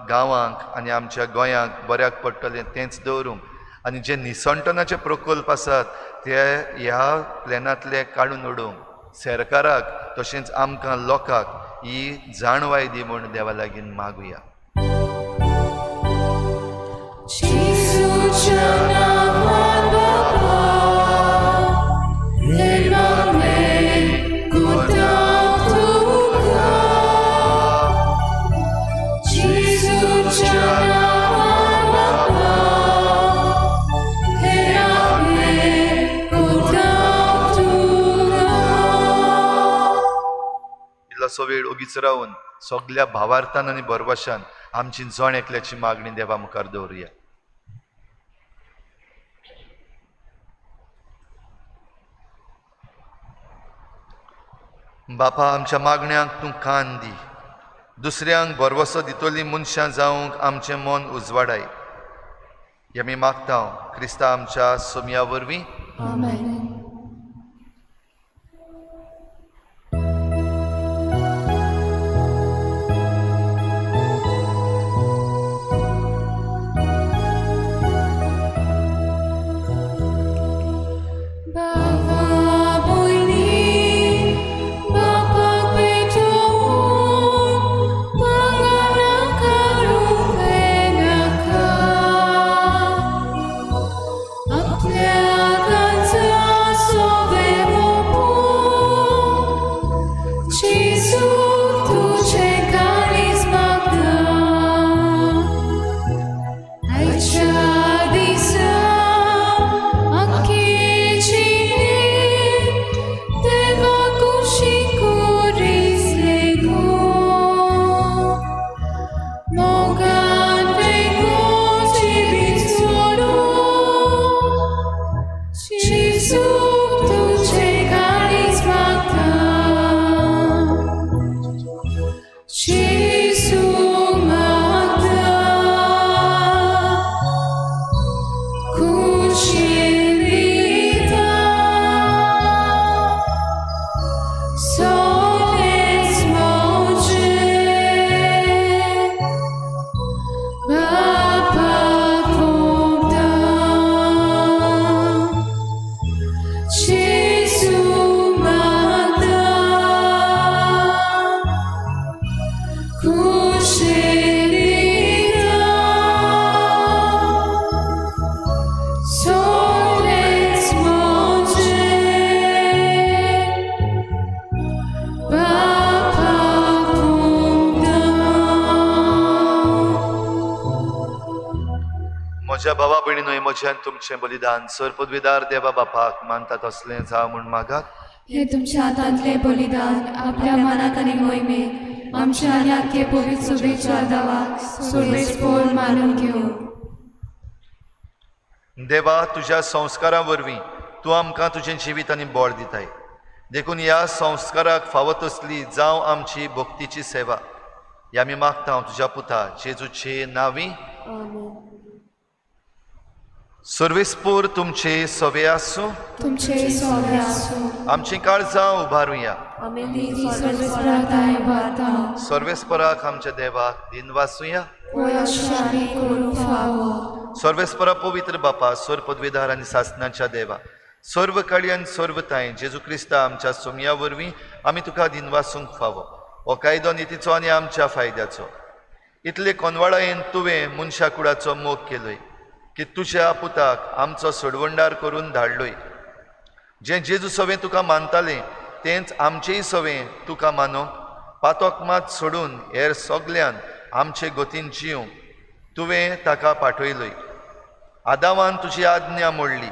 [SPEAKER 1] गांवांक आनी आमच्या गोंयांक बऱ्याक पडटलें तेंच दवरूंक, आनी जे निसणटनाचे प्रकल्प आसात ते ह्या प्लॅनांतले काडून उडोवंक सरकाराक तशेंच आमकां लोकांक ही जाणवाय दी म्हूण देवा लागीं मागुया. इल्लोसो वेळ ओगीच रावन सगल्या भावार्थान आनी भरवशान आमची जण एकल्याची मागणी देवा मुखार दवरुया. बापा, आमच्या मागण्यांक तूं कान दी, दुसऱ्यांक भरवसो दितली मनशां जावंक आमचें मन उजवाडाय. हे आमी मागता क्रिस्ता आमच्या सोमया वरवीं.
[SPEAKER 7] Yeah.
[SPEAKER 1] म्हज्या भावा भयणीनो, म्हजें आनी तुमचें बलिदान सर पदवीदार देवा बापाक मानता तसलें जावं म्हूण मागात.
[SPEAKER 7] हे तुमच्या हातांतले बलिदान आपल्या मनाक आनी मोहिमेक आमच्या आनी आख्खे पवित्र सभेच्या दावाक सर्वेस्पोर मानून घेवं.
[SPEAKER 1] देवा, तुज्या संस्कारां वरवीं तूं आमकां तुजें जिवीत आनी बळ दिताय, देखून ह्या संस्काराक फावो तसली जावं आमची भक्तीची सेवा. ह्या आमी मागता तुज्या पुता जेजूचे नांवी. सर्वेस्पोर तुमचे सवे आसूं,
[SPEAKER 7] तुमचे सवे आसूं.
[SPEAKER 1] आमची काळजां उबारुया.
[SPEAKER 7] सर्वेस्परा उबारता.
[SPEAKER 1] सर्वेस्पराक आमच्या देवाक दिनवासुया.
[SPEAKER 7] सर्वेस्परा
[SPEAKER 1] सर्वेस्परा पवित्र बापा, सर्व पदवीधार आनी सासनाच्या देवा, सर्व काळी आनी सर्व तांय जेजू क्रिस्ता आमच्या सोमया वरवीं आमी तुका दिनवासूंक फावो. हो कायदो नितीचो आनी आमच्या फायद्याचो. इतले कोनवाळायेन तुवें मनशा कुडाचो मोग केलोय की तुज्या पुताक आमचो सोडवणदार करून धाडलोय. जें जेजू सवें तुका मानतालें तेंच आमचेय सवें तुका मानूंक पातोक मात सोडून हेर सगल्यान आमचे गतीन जिवंक तुवें ताका पाठयलोय. आदावान तुजी आज्ञा मोडली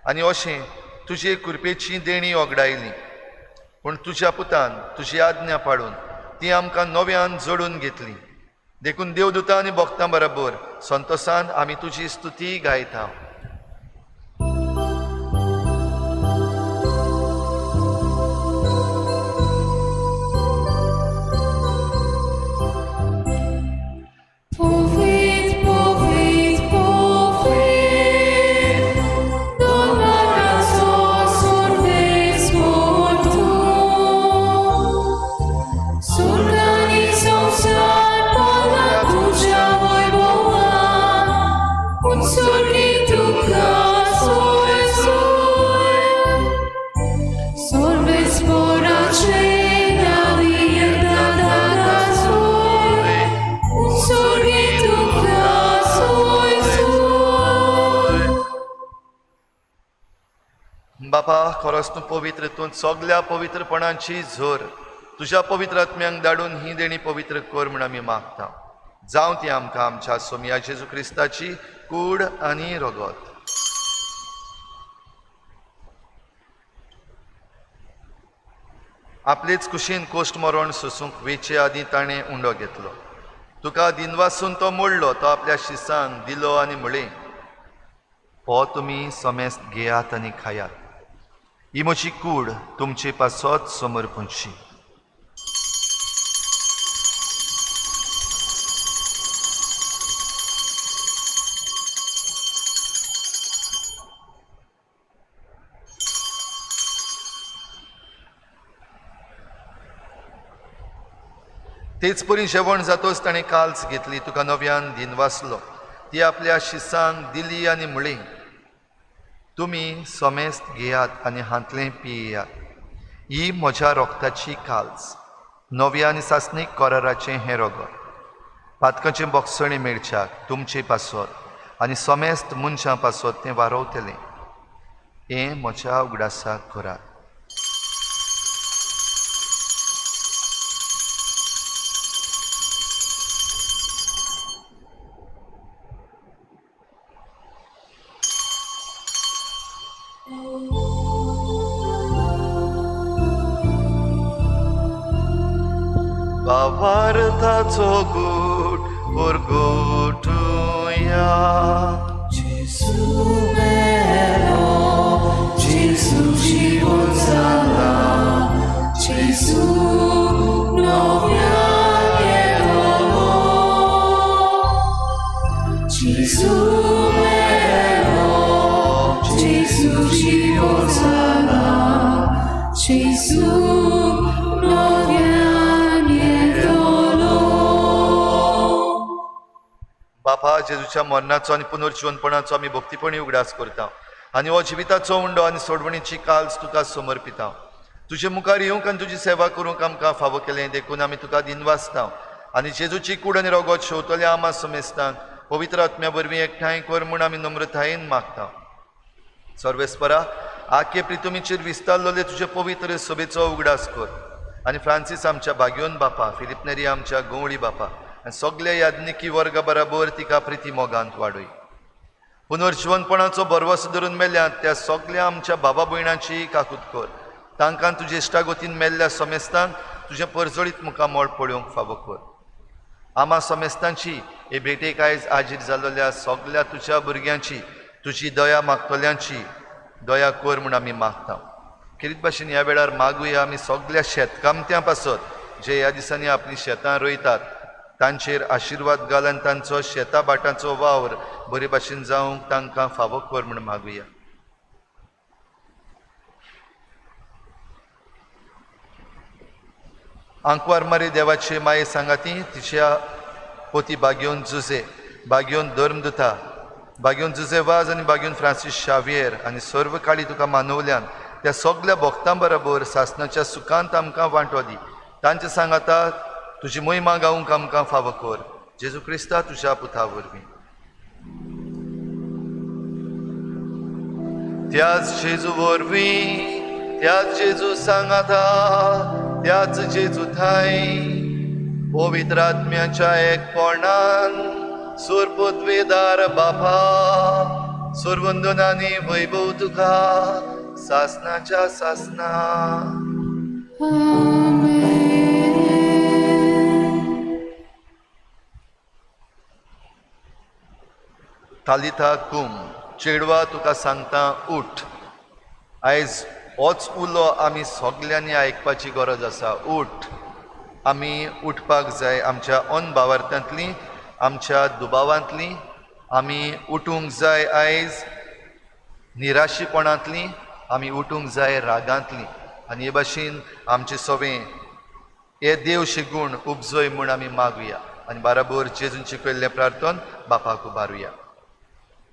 [SPEAKER 1] आनी अशें तुजे कृपेची देणी ओगडायली, पूण तुज्या पुतान तुजी आज्ञा पाडून ती आमकां नव्यान जोडून घेतली. देखून देवदूतां आनी भक्तां बरोबर संतोसान आमी तुजी स्तुती गायता. बापा, खरोच तूं पवित्र, तूं सगल्या पवित्रपणाची झोर. तुज्या पवित्र आत्म्यांक धाडून ही देणी पवित्र कर म्हूण आमी मागता. जावं ती आमकां आमच्या सोमया जेजू क्रिस्ताची कूड आनी रगत. आपलेच कुशीन कोश्ट मरण सोसूंक वेचे आदीं ताणें उंडो घेतलो. तुका दिनवासून तो मोडलो, तो आपल्या शिसांक दिलो आनी म्हळें, हो तुमी समेस्त घेयात आनी खायात, ही म्हजी कूड तुमचे पासत समर्पणची. तेच परी जेवण जातोच ताणें काल्स घेतली, तुका नव्यान दिनवासलो, ती आपल्या शिसांक दिली आनी म्हळी, तुमी समेस्त घेयात आनी हांतलें पियेयात, ही म्हज्या रोगताची काल्स, नव्या आनी सासणीक कराराचें हें रगत, पातकाचें बोगसणें मेळच्याक तुमचे पासत आनी समेस्त मनशां पासत तें वारवतलें. हें म्हज्या उगडासाक करात. भावार्थाचो गूट परगटुया.
[SPEAKER 8] जेजू मेलो, जेजू जिवन जाला, जेजू नव्यान येतलो. जेजू मेलो, जेजू जिवन जाला, जेजू नव्यान येतलो.
[SPEAKER 1] बापा, जेजूच्या मरणाचो आनी पुनर्जिवनपणाचो आमी भक्तीपणी उगडास करता आनी हो जिविताचो उंडो आनी सोडवणीची काल्स तुका समर्पिता. तुजे मुखार येवंक आनी तुजी सेवा करूंक आमकां फावो केलें, देखून आमी तुका दिनवासता आनी जेजूची कूड आनी रगत शेवतल्या आमा समेस्तांक पवित्र आत्म्या वरवीं एकठांय कर म्हूण आमी नम्रतायेन मागता. सर्वेस्परा, आखे प्रितुमीचेर विस्तारलेले तुजे पवित्र सभेचो उगडास कर आनी फ्रांसीस आमच्या भाग्योन बापा, फिलिप नेरी आमच्या गवळी बापा आनी सगल्या याज्ञिकी वर्गा बराबर तिका प्रिती मोगांत वाडय. पुनर्जिवनपणाचो भरवंसो धरून मेल्यात त्या सगल्या आमच्या बाबा भयणांची काकूत कर. तांकां तुजे इश्टागोतीन मेल्ल्या समेस्तांक तुजें परजळीत मुखामळ पळोवंक फावो कर. आमा समेस्तांची हे भेटेक आयज आजीर जाल्ल्या सगल्या तुज्या भुरग्यांची तुजी दया मागतल्यांची दया कर म्हूण आमी मागता. खेरीत भाशेन ह्या वेळार मागुया आमी सगल्या शेतकामत्यां पासत जे ह्या दिसांनी आपलीं शेतां रोयतात तांचेर आशिर्वाद घाल आनी तांचो शेता भाटांचो वावर बरे भाशेन जावंक तांकां फावो कर म्हूण मागुया. आंकवार मारी देवाचे माये सांगाती तिच्या पोती बागेवन जुजे, बागेवन धर्मदुता, बागेवन जुजे वाज आनी बागेवन फ्रांसीस शावियर आनी सर्व काळी तुका मानवल्यान त्या सगल्या भक्तां बरोबर सासणाच्या सुखांत आमकां वांटो दी. तांचे सांगाता तुजी मोहिमा गावंक आमकां फावो कर. जेजू क्रिस्ता तुज्या पुता वरवीं. त्याच जेजू वरवीं, त्याच जेजू सांगाता, त्याच जेजू थांय पवित्र आत्म्याच्या एकपणान सुरपुतवेदार बापा सुरवंदनानी वैभव तुका सासनाच्या सासना. तालिता कुम, चेडवा तुका सांगता उठ. आयज होच उलो आमी सगल्यांनी आयकपाची गरज आसा. उठ, आमी उठपाक जाय. आमच्या अनभावार्थांतली, आमच्या दुबावांतली आमी उठूंक जाय. आयज निराशीपणांतली आमी उठूंक जाय, रागांतली. आनी हे भाशेन आमचे सवे हे देवशे गूण उपजय म्हूण आमी मागुया आनी बाराबर जेजून शिकयल्लें प्रार्थन बापाक उबारुया.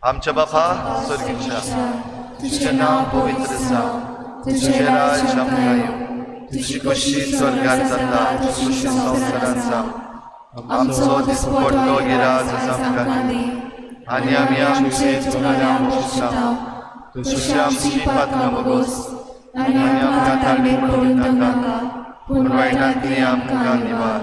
[SPEAKER 1] आमच्या बापा स्वर्गीच्या, तुजें नांव पवित्र जावं, तुजें राज्य आमकां येवं, तुजी खोशी स्वर्गांत जाता तशी संवसारांत जावं. आमचो दिसपट्टो गिराज आमकां दी आनी आमी आमचे चुकल्यांक भोगता तशी आमची पात्रां भोगोस आनी आमकां ताळमेळ पडूं नाका, पूण वायटांतली आमकां निवार.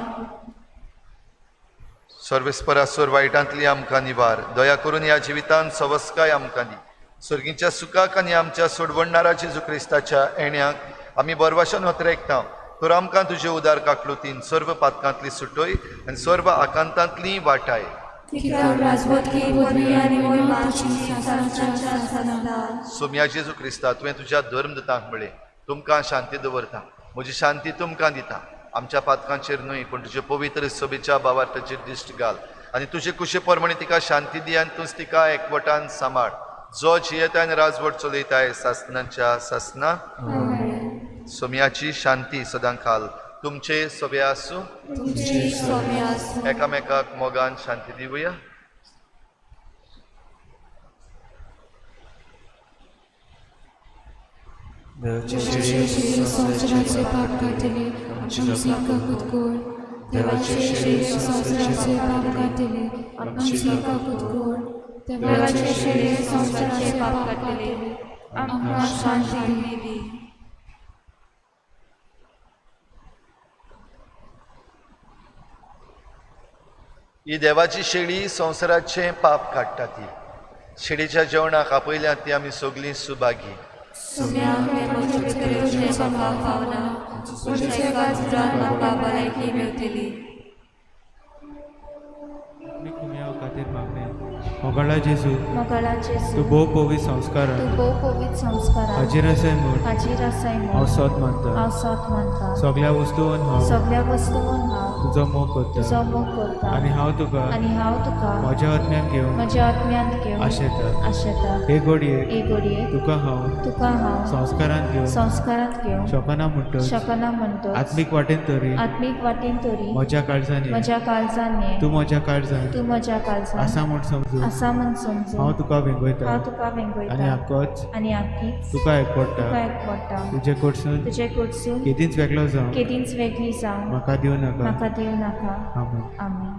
[SPEAKER 1] सर्वेस्परासोर वायटांतली आमकां निवार. दया करून ह्या जिवितांत सवस्काय आमकां दी. सर्गीच्या सुखाक आनी आमच्या सोडवणणारा जेजू क्रिस्ताच्या येण्याक आमी बरवाशान हतरेकता. तर आमकां तुजे उदार काकलुतीन सर्व पातकांतली सुटय आनी सर्व आकांतांतली वाटाय. सोम्या जेजू क्रिस्ता, तुवें तुज्या धर्मदूतांक म्हळें, तुमकां शांती दवरता, म्हजी शांती तुमकां दिता. आमच्या पातकांचेर न्हय पूण तुजे पवित्र सभेच्या भावार्थाचेर दिश्ट घाल आनी तुजे कुशे प्रमाणे तिका शांती दी आनी तूंच तिका एकवटान सांबाळ. जो जियेता आनी राजवट चलयताय सासनाच्या सासना. सोम्याची शांती सदां खाल तुमचे सभे आसूं. एकामेकाक मोगान शांती दिवया.
[SPEAKER 7] संवसाराचे पाप काडटले आमची काकूत कर. देवाचे शेळी संवसाराचे पाप काडटले आमची काकूत कर. देवाचे शेळी संवसाराचे पाप काडटले आमकां शांती दी.
[SPEAKER 1] ही देवाची शेळी संवसाराचें पाप काडटा. ती शेळीच्या जेवणाक आपयल्या ती आमी सगळीं सुभागी.
[SPEAKER 9] खातीर मागणें. मोगाळा जेजू, तूं भोव पवित्र संस्कारान हाजीर आसाय म्हूण हांव सोद मानता. सगल्या वस्तून हांव तुजो मोग करता आनी हांव तुका म्हज्या आत्म्यान घेवन आशेता. हे घडये तुका हांव संस्कारांत घेवन शकना म्हणटो आत्मीक वाटेन तरी म्हज्या काळजान तूं म्हज्या काळजान आसा म्हूण समजू हांव तुका वेंगयता आनी आक्कोच तुका एकवटा. तुजे कडसून केदींच वेगळो जावं म्हाका दिवं नाका. आमेन.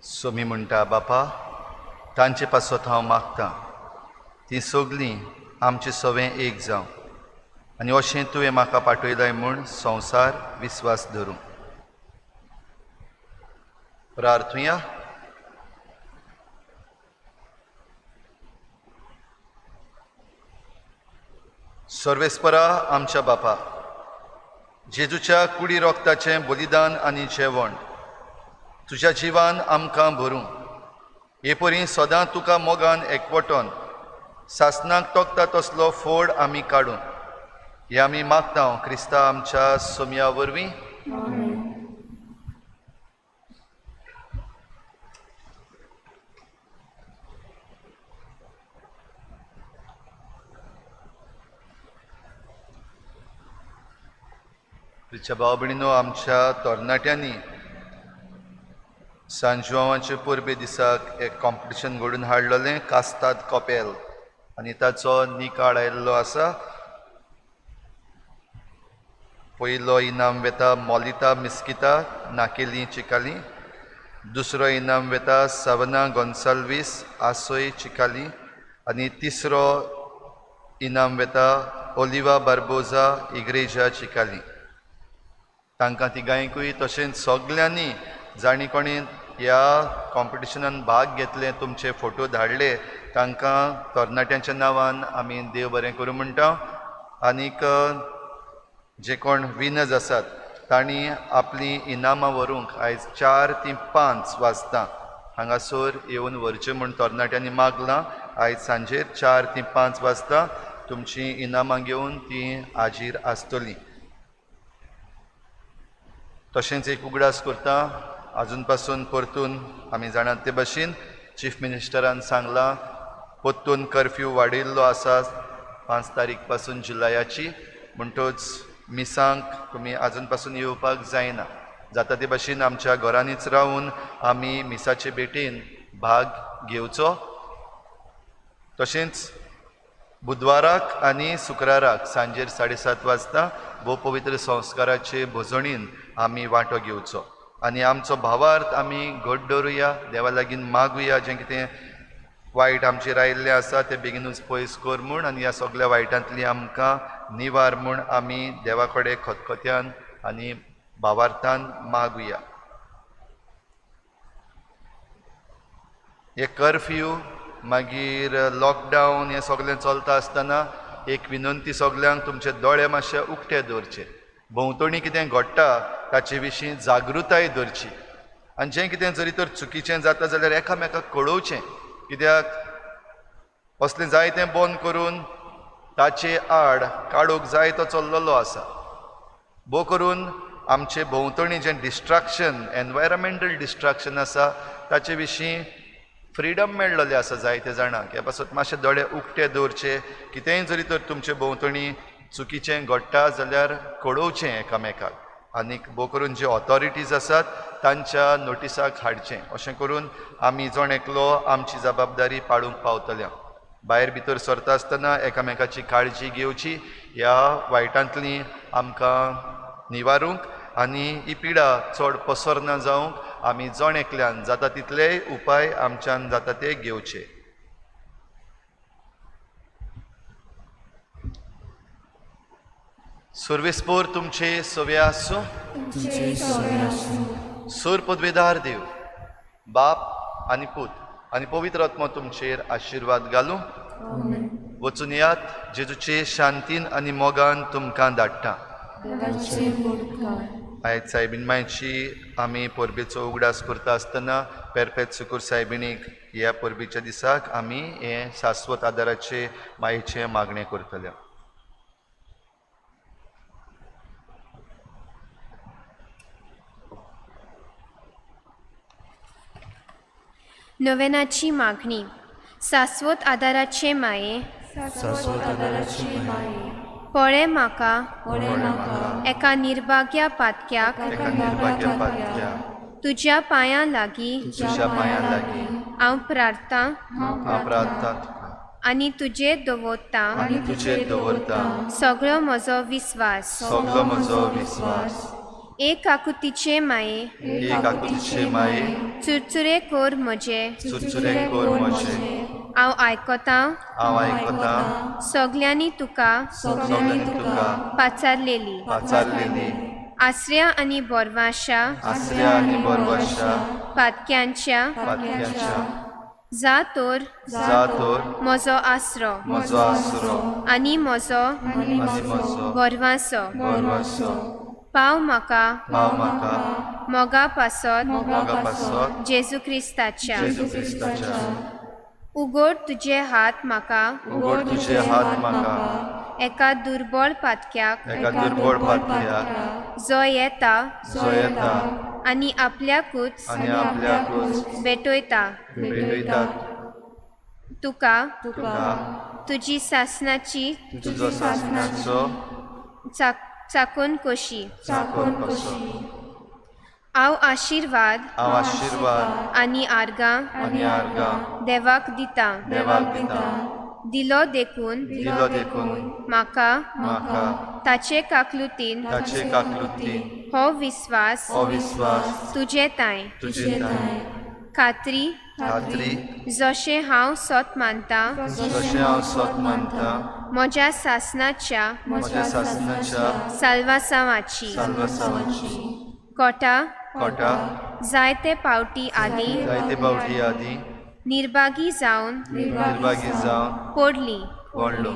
[SPEAKER 1] सोमी म्हणटा, बापा तांचे पासत हांव मागतां, तीं सगलीं आमचें सवें एक जावं आनी अशें तुवें म्हाका पाठयलाय म्हूण संवसार विस्वास धरूं. प्रार्थुया. सर्वेस्परा आमच्या बापा, जेजूच्या कुडी रोगताचें बलिदान आनी जेवण तुज्या जिवान आमकां भरूं, हे परी सदां तुका मोगान एकवटोन सासनाक तोखता तसलो फोड आमी काडूं, हे आमी मागता क्रिस्ता आमच्या सोमया वरवीं. प्रिच्या भाव भयणीनो, आमच्या तरणाट्यांनी सांजुआंवाचे परबे दिसाक एक कॉम्पिटिशन घडून हाडलेलें, कास्ताद कपेल, आनी ताचो निकाळ आयिल्लो आसा. पयलो इनाम वेता मोलिता मिस्किता नाकेली चिकाली, दुसरो इनाम वेता सवना गोन्साल्वीस आसोय चिकाली, आनी तिसरो इनाम वेता ओलिवा बार्बोजा इग्रेजा चिकाली. तांकां तिगांयकूय तशेंच सगल्यांनी जांणी कोणी ह्या कॉम्पिटिशनान भाग घेतले, तुमचे फोटो धाडले, तांकां तरणाट्यांच्या नांवान आमी देव बरें करूं म्हणटा. आनीक जे कोण विनर्स आसात तांणी आपलीं इनामां व्हरूंक आयज 4 ते 5 वाजता हांगासर येवन व्हरचें म्हूण तरणाट्यांनी मागलां. आयज सांजेर 4 ते 5 वाजता तुमचीं इनामां घेवन तीं हाजीर आसतलीं. तशेंच एक उगडास करता, आजून पासून परतून आमी जाणात ते भशेन चीफ मिनिस्टरान सांगलां परतून कर्फ्यू वाडयल्लो आसा 5 तारीख पासून जुलयाची, म्हणटच मिसांक तुमी आजून पासून येवपाक जायना. जाता ते भशेन आमच्या घरांनीच रावून आमी मिसाचे भेटेन भाग घेवचो. तशेंच बुधवाराक आनी शुक्राराक सांजेर 7:30 वाजता भोव पवित्र संस्काराचे भजणीन आमी वांटो घेवचो आनी आमचो भावार्थ आमी घट दवरुया, देवा लागीं मागुया, जें कितें वायट आमचेर आयिल्लें आसा तें बेगीनूच पयस कर म्हूण आनी ह्या सगल्या वायटांतली आमकां निवार म्हूण आमी देवा कडेन खतखत्यान आनी भावार्थान मागुया. हे कर्फ्यू मागीर लॉकडावन हें सगळें चलता आसतना एक विनंती सगल्यांक, तुमचे दोळे मातशे उक्ते दवरचे, भोंवतणी कितें घडटा ताचे विशीं जागृताय दवरची आनी जें कितें जरी तर चुकीचें जाता जाल्यार एकामेकाक कळोवचें, कित्याक असलें जाय तें बंद करून ताचे आड काडूंक जाय तो चल्लेलो आसा. भोव करून आमचे भोंवतणी जें डिस्ट्रक्शन, एनवायरमेंटल डिस्ट्रक्शन आसा ताचे विशीं फ्रिडम मेळ्ळेलें आसा जायते जाणांक. ह्या पासत मातशे दोळे उक्ते दवरचे, कितेंय जरी तर तुमचे भोंवतणी चुकीचें घडटा जाल्यार कळोवचें एकामेकाक आनीक भोव करून जे ऑथॉरिटीज आसात तांच्या नोटिसाक हाडचें. अशें करून आमी जण एकलो आमची जबाबदारी पाळूंक पावतले. भायर भितर सरता आसतना एकामेकाची काळजी घेवची, ह्या वायटांतली आमकां निवारूंक आनी ही पिडा चड पसरना जावंक आमी जण एकल्यान जाता तितलेय उपाय आमच्यान जाता ते घेवचे. सर्वेस्पोर तुमचे सवे आसूं. सूर पदवेदार देव बाप आनी पूत आनी पवित्र आत्मो तुमचेर आशिर्वाद घालूं. वचून यात, जेजूचे शांतीन आनी मोगान तुमकां धाडटा. आयज सायबीण मायची आमी परबेचो उगडास करता आसतना पेरपेत सुकूर सायबिणीक ह्या परबेच्या दिसाक आमी हें शाश्वत आदाराचे मायेचें मागणें करतले.
[SPEAKER 10] नोवेनाची मागणी. शाश्वत आदाराचे माये, पळे म्हाका एका निर्भाग्या पातक्याक तुज्या पांयां लागीं हांव प्रार्थना आनी तुजेर दवरतां सगळो म्हजो विस्वास. एक काकुतीचे माये,
[SPEAKER 1] एक काकुतीचे माये,
[SPEAKER 10] चुरचुरे कोर म्हजे,
[SPEAKER 1] चुरचुरे कोर म्हजे,
[SPEAKER 10] हांव आयकतां,
[SPEAKER 1] हांव आयकतां,
[SPEAKER 10] सगल्यांनी तुका,
[SPEAKER 1] सगल्यांनी तुका
[SPEAKER 10] पाचारलेली,
[SPEAKER 1] पाचारलेली,
[SPEAKER 10] आसऱ्या आनी बोरवाशा,
[SPEAKER 1] आसऱ्या आनी बोरवाशा,
[SPEAKER 10] पातक्यांच्या,
[SPEAKER 1] पातक्यांच्या,
[SPEAKER 10] जा तर,
[SPEAKER 1] जा तर,
[SPEAKER 10] म्हजो आसरो,
[SPEAKER 1] म्हजो आसरो,
[SPEAKER 10] आनी म्हजो,
[SPEAKER 1] आनी म्हजो
[SPEAKER 10] बोरवासो,
[SPEAKER 1] बोरवासो,
[SPEAKER 10] पाव म्हाका,
[SPEAKER 1] पाव म्हाका,
[SPEAKER 10] मोगा पासत,
[SPEAKER 1] मोगा पासत,
[SPEAKER 10] जेजू क्रिस्ताच्या,
[SPEAKER 1] जेजू क्रिस्ताच्या,
[SPEAKER 10] उगड तुजे हात म्हाका,
[SPEAKER 1] उगड तुजे हात म्हाका,
[SPEAKER 10] एका दुर्बळ पातक्याक,
[SPEAKER 1] एका दुर्बळ पातक्याक,
[SPEAKER 10] जो येता,
[SPEAKER 1] जो येता,
[SPEAKER 10] आनी आपल्याकूच,
[SPEAKER 1] आनी आपल्याकूच
[SPEAKER 10] भेटयता,
[SPEAKER 1] भेटयता,
[SPEAKER 10] तुका,
[SPEAKER 1] तुका,
[SPEAKER 10] तुजी सासनाची,
[SPEAKER 1] तुजो सासनाचो,
[SPEAKER 10] चाकोन कशी,
[SPEAKER 1] चाकोन कसो,
[SPEAKER 10] हांव आशिर्वाद,
[SPEAKER 1] हांव आशिर्वाद,
[SPEAKER 10] आनी आर्गां,
[SPEAKER 1] आनी आर्गां,
[SPEAKER 10] देवाक दिता,
[SPEAKER 1] देवाक दिता,
[SPEAKER 10] दिलो देखून,
[SPEAKER 1] दिलो देखून,
[SPEAKER 10] म्हाका,
[SPEAKER 1] म्हाका,
[SPEAKER 10] ताचे काकलुतीन,
[SPEAKER 1] ताचे काकलुतीन,
[SPEAKER 10] हो विस्वास,
[SPEAKER 1] हो विस्वास,
[SPEAKER 10] तुजे तांय,
[SPEAKER 1] तुजे तांय,
[SPEAKER 10] खात्री,
[SPEAKER 1] खात्री,
[SPEAKER 10] जशें हांव सत मानता,
[SPEAKER 1] जशें हांव सत मानता,
[SPEAKER 10] म्हज्या सासनाच्या,
[SPEAKER 1] म्हज्या सासनाच्या,
[SPEAKER 10] साल्वासांवाची,
[SPEAKER 1] साल्वासांवाची,
[SPEAKER 10] कोटा,
[SPEAKER 1] कोटा,
[SPEAKER 10] जायते पावटी आदी,
[SPEAKER 1] जायते पावटी आदी,
[SPEAKER 10] निर्भागी जावन,
[SPEAKER 1] निर्भागी जावन,
[SPEAKER 10] पडली,
[SPEAKER 1] पडलो,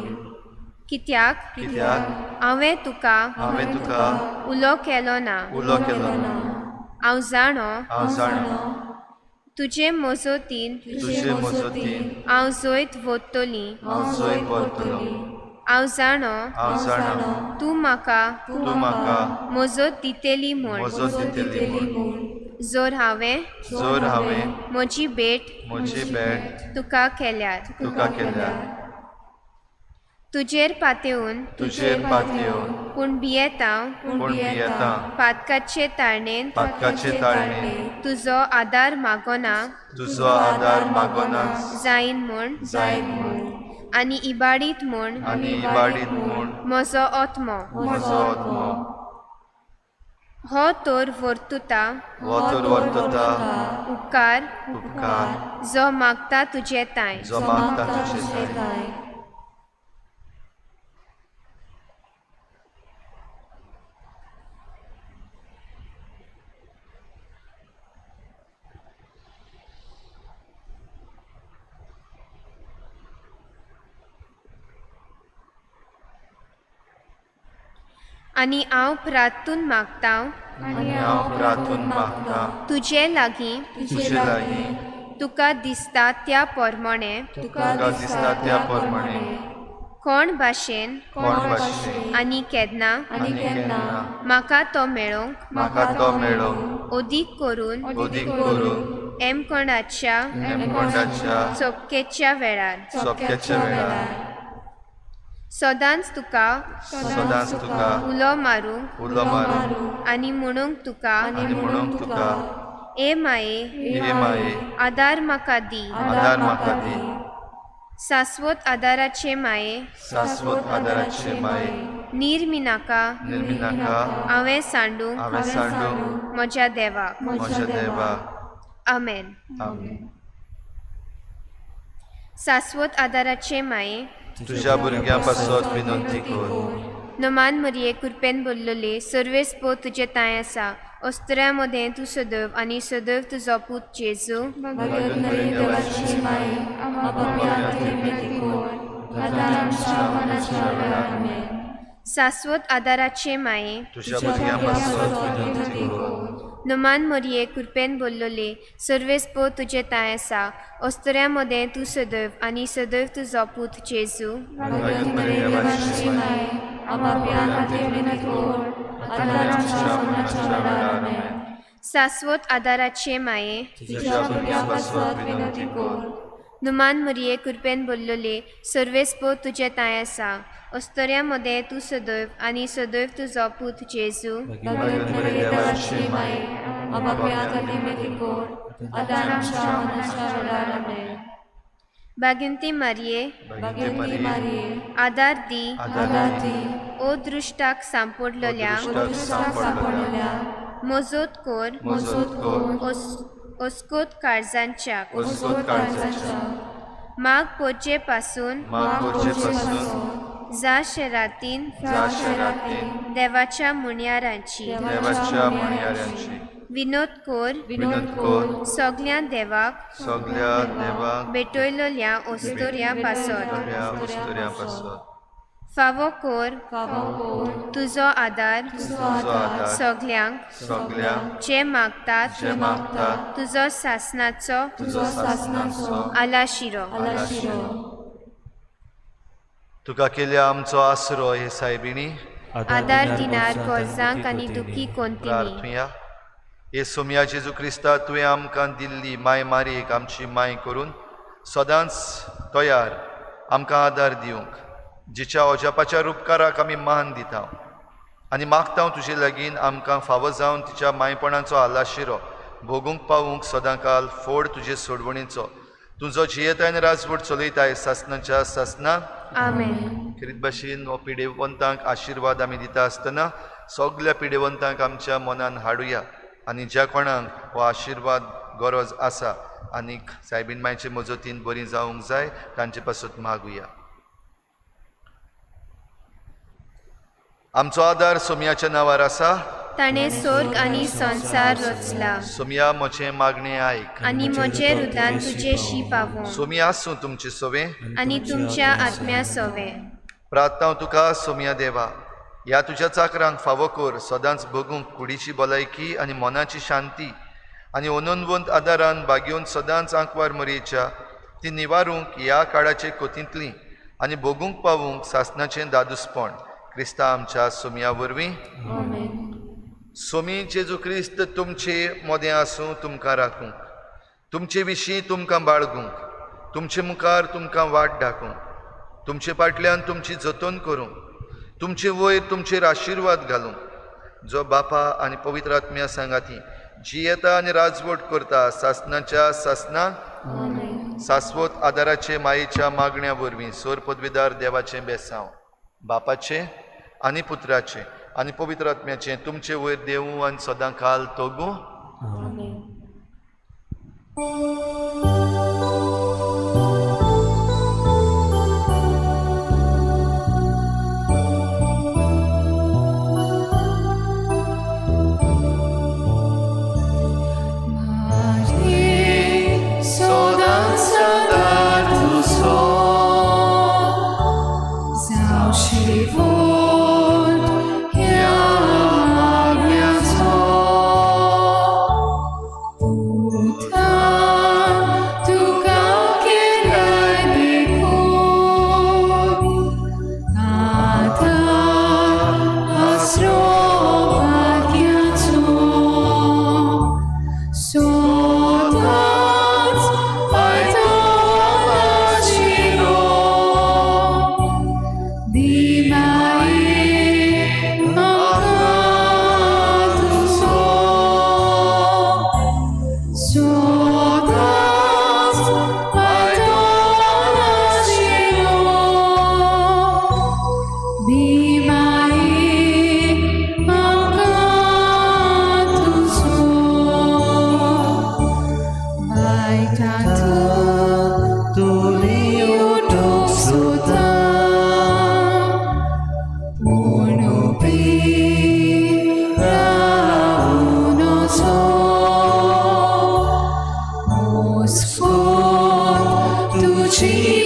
[SPEAKER 10] कित्याक,
[SPEAKER 1] कित्याक,
[SPEAKER 10] हांवें तुका,
[SPEAKER 1] हांवें तुका,
[SPEAKER 10] उलो केलो ना,
[SPEAKER 1] उलो केलो ना,
[SPEAKER 10] हांव जाणो,
[SPEAKER 1] हांव जाणो,
[SPEAKER 10] तुजे मजतीन,
[SPEAKER 1] तुजे मजतीन,
[SPEAKER 10] हांव जैत व्हरतली,
[SPEAKER 1] हांव जैत व्हरतलो,
[SPEAKER 10] हांव जाणो,
[SPEAKER 1] हांव जाणो,
[SPEAKER 10] तूं म्हाका,
[SPEAKER 1] तूं म्हाका,
[SPEAKER 10] मजत दितली म्हूण,
[SPEAKER 1] मजत दितली म्हूण,
[SPEAKER 10] जर हांवें,
[SPEAKER 1] जर हांवें,
[SPEAKER 10] म्हजी भेट,
[SPEAKER 1] म्हजी भेट,
[SPEAKER 10] तुका केल्यार,
[SPEAKER 1] तुका केल्यार,
[SPEAKER 10] तुजेर पातेवन,
[SPEAKER 1] तुजेर पातेवन,
[SPEAKER 10] पूण भियेता,
[SPEAKER 1] पूण भियेता,
[SPEAKER 10] पातकाचे ताळणेन,
[SPEAKER 1] पातकाचे ताळणेन,
[SPEAKER 10] तुजो आदार मागोना,
[SPEAKER 1] तुजो आदार मागोना,
[SPEAKER 10] जायन म्हूण,
[SPEAKER 1] जायन म्हूण,
[SPEAKER 10] आनी इबाडीत म्हूण,
[SPEAKER 1] आनी इबाडीत म्हूण,
[SPEAKER 10] म्हजो आत्मो,
[SPEAKER 1] म्हजो आत्मो,
[SPEAKER 10] हो तर वर्तुता,
[SPEAKER 1] हो तर वर्तुता,
[SPEAKER 10] उपकार,
[SPEAKER 1] उपकार,
[SPEAKER 10] जो मागता तुजे तांय,
[SPEAKER 1] जो मागता तुजे तांय.
[SPEAKER 10] आनी हांव प्रार्थून मागता,
[SPEAKER 1] आनी हांव प्रार्थून मागता,
[SPEAKER 10] तुजे लागीं,
[SPEAKER 1] तुजे लागीं,
[SPEAKER 10] तुका दिसता त्या प्रमाणे,
[SPEAKER 1] तुका दिसता त्या प्रमाणे,
[SPEAKER 10] कोण भाशेन,
[SPEAKER 1] कोण भाशेन,
[SPEAKER 10] आनी केन्ना,
[SPEAKER 1] आनी केन्ना,
[SPEAKER 10] म्हाका तो मेळोंक,
[SPEAKER 1] म्हाका तो मेळोंक,
[SPEAKER 10] अदीक करून,
[SPEAKER 1] अदीक करून,
[SPEAKER 10] एमकोंडाच्या,
[SPEAKER 1] एमकोंडाच्या,
[SPEAKER 10] चोपकेच्या वेळार,
[SPEAKER 1] चोपकेच्या वेळार,
[SPEAKER 10] सदांच तुका,
[SPEAKER 1] सदांच तुका,
[SPEAKER 10] उलो मारूंक,
[SPEAKER 1] उलो मारूंक,
[SPEAKER 10] आनी म्हणूंक तुका,
[SPEAKER 1] आनी म्हणूंक तुका,
[SPEAKER 10] ए माये,
[SPEAKER 1] ए माये,
[SPEAKER 10] आदार म्हाका दी,
[SPEAKER 1] आदार म्हाका दी,
[SPEAKER 10] शाश्वत आदाराचे माये,
[SPEAKER 1] शाश्वत आदाराचे माये,
[SPEAKER 10] निर्मिनाका,
[SPEAKER 1] निर्मिनाका,
[SPEAKER 10] हांवें सांडूंक,
[SPEAKER 1] हांवें सांडूंक,
[SPEAKER 10] म्हज्या देवाक,
[SPEAKER 1] म्हज्या देवाक.
[SPEAKER 10] आमेन.
[SPEAKER 1] आमेन.
[SPEAKER 10] शाश्वत आदाराचे माये,
[SPEAKER 1] तुझ्या भुरग्यां पासत विनंती कर.
[SPEAKER 10] नमान मरिये कृपेन बोल्लोले, सर्वेस पो तुजे तांय आसा, अस्तुऱ्यां मदें तूं सदैव आनी सदैव तुजो पूत जेजू. शाश्वत आदाराचे माये,
[SPEAKER 1] तुझ्या भुरग्यां पासत विनंती कर.
[SPEAKER 10] नमान मरिये कृपेन बोल्लोले, सर्वेस पो तुजे तांय आसा, अस्तुऱ्यां मदें तूं सदैव आनी सदैव तुजो पूत जेजू. शाश्वत आदाराचे माये, नुमान मरिये कृपेन बोल्लोले, सर्वेस पो तुजे तांय आसा, अस्तुऱ्यां मदें तूं सदैव आनी सदैव तुजो पूत जेजू. भाग्यंती मारये,
[SPEAKER 1] भाग्यवंती मारिये,
[SPEAKER 10] आदार दी,
[SPEAKER 1] आदार दी,
[SPEAKER 10] ओ दृश्टाक सांपडलेल्या,
[SPEAKER 1] सांपडलेल्या,
[SPEAKER 10] मजत कर,
[SPEAKER 1] मजत कर,
[SPEAKER 10] ओस्कोत काळजांच्या,
[SPEAKER 1] ओस्कोत काळजांच्या,
[SPEAKER 10] माग पोरचे पासून,
[SPEAKER 1] माग पोरचे पासून,
[SPEAKER 10] जा शेरातीन,
[SPEAKER 1] जा शेरातीन,
[SPEAKER 10] देवाच्या मुणयारांची,
[SPEAKER 1] देवाच्या मुणयारांची,
[SPEAKER 10] विनोद कोर,
[SPEAKER 1] विनोद कोर,
[SPEAKER 10] सगल्या देवाक,
[SPEAKER 1] सगल्या देवाक,
[SPEAKER 10] भेटयलोल्या ओस्तोऱ्या पासत,
[SPEAKER 1] ओस्तोऱ्या पासत,
[SPEAKER 10] फावो कोर, तुजो आदार, सगल्यांक,
[SPEAKER 1] सगल्यांक,
[SPEAKER 10] जे मागतात,
[SPEAKER 1] जे मागतात,
[SPEAKER 10] तुजो सासनाचो,
[SPEAKER 1] तुजो सासनाचो,
[SPEAKER 10] आलाशिरो.
[SPEAKER 1] तुका केल्या आमचो आसरो हे सायबिणी,
[SPEAKER 10] आदार दिनार गरजांक आनी दुखी कोंतीनी.
[SPEAKER 1] हे सोमया जेजू क्रिस्ता, तुवें आमकां दिल्ली माय मारयेक आमची माय करून सदांच तयार आमकां आदार दिवंक, जिच्या अजापाच्या रुपकाराक आमी मान दिता आनी मागता तुजे लागीं आमकां फावो जावन तिच्या मायपणाचो आलाशिरो भोगूंक पावूंक सदांकाल फोड तुजे सोडवणीचो. तुजो जियेताय आनी राजवट चलयताय सासनाच्या सासना.
[SPEAKER 10] आमेन.
[SPEAKER 1] खेरीत भाशेन हो पिडेवंतांक आशिर्वाद आमी दिता आसतना सगल्या पिडेवंतांक आमच्या मनान हाडुया आनी ज्या कोणाक हो आशिर्वाद गरज आसा आनीक सायबीन मायचे मजतीन बरी जावंक जाय तांचे पासत मागुया. आमचो आदार सोमयाच्या नांवार आसा,
[SPEAKER 10] ताणें स्वर्ग आनी संवसार रचला.
[SPEAKER 1] सोमया म्हजें मागणें आयक
[SPEAKER 10] आनी म्हजें रुदान तुजेशी पावो.
[SPEAKER 1] सोमया आसूं तुमचे सोवें
[SPEAKER 10] आनी तुमच्या आत्म्या सोवें.
[SPEAKER 1] प्रार्थना तुका सोमया देवा, ह्या तुज्या चाकरांक फावो कर सदांच भोगूंक कुडीची भलायकी आनी मनाची शांती आनी अनंतवंत आदारान बागेवन सदांच आंकवार मरयेच्या ती निवारूंक ह्या काळाचे कोतींतली आनी भोगूंक पावूंक सासनाचें दादूसपण क्रिस्ता आमच्या सोमया वरवीं. सोमी जेजू क्रिस्त तुमचे मदें आसूं, तुमकां राखूंक, तुमचे विशीं तुमकां बाळगूंक, तुमचे मुखार तुमकां वाट दाखोवंक, तुमचे फाटल्यान तुमची जतन करूंक, तुमचे वयर तुमचेर आशिर्वाद घालूंक, जो बापा आनी पवित्र आत्म्या सांगाती जियेता आनी राजवट करता सासनाच्या सासना. सास्वत आदाराचे मायेच्या मागण्या वरवीं सोर पदवीदार देवाचें बेसांव बापाचें आनी पुत्राचें आनी पवित्र आत्म्याचें तुमचे वयर देवूं आनी सदां काल तोगूं.
[SPEAKER 8] She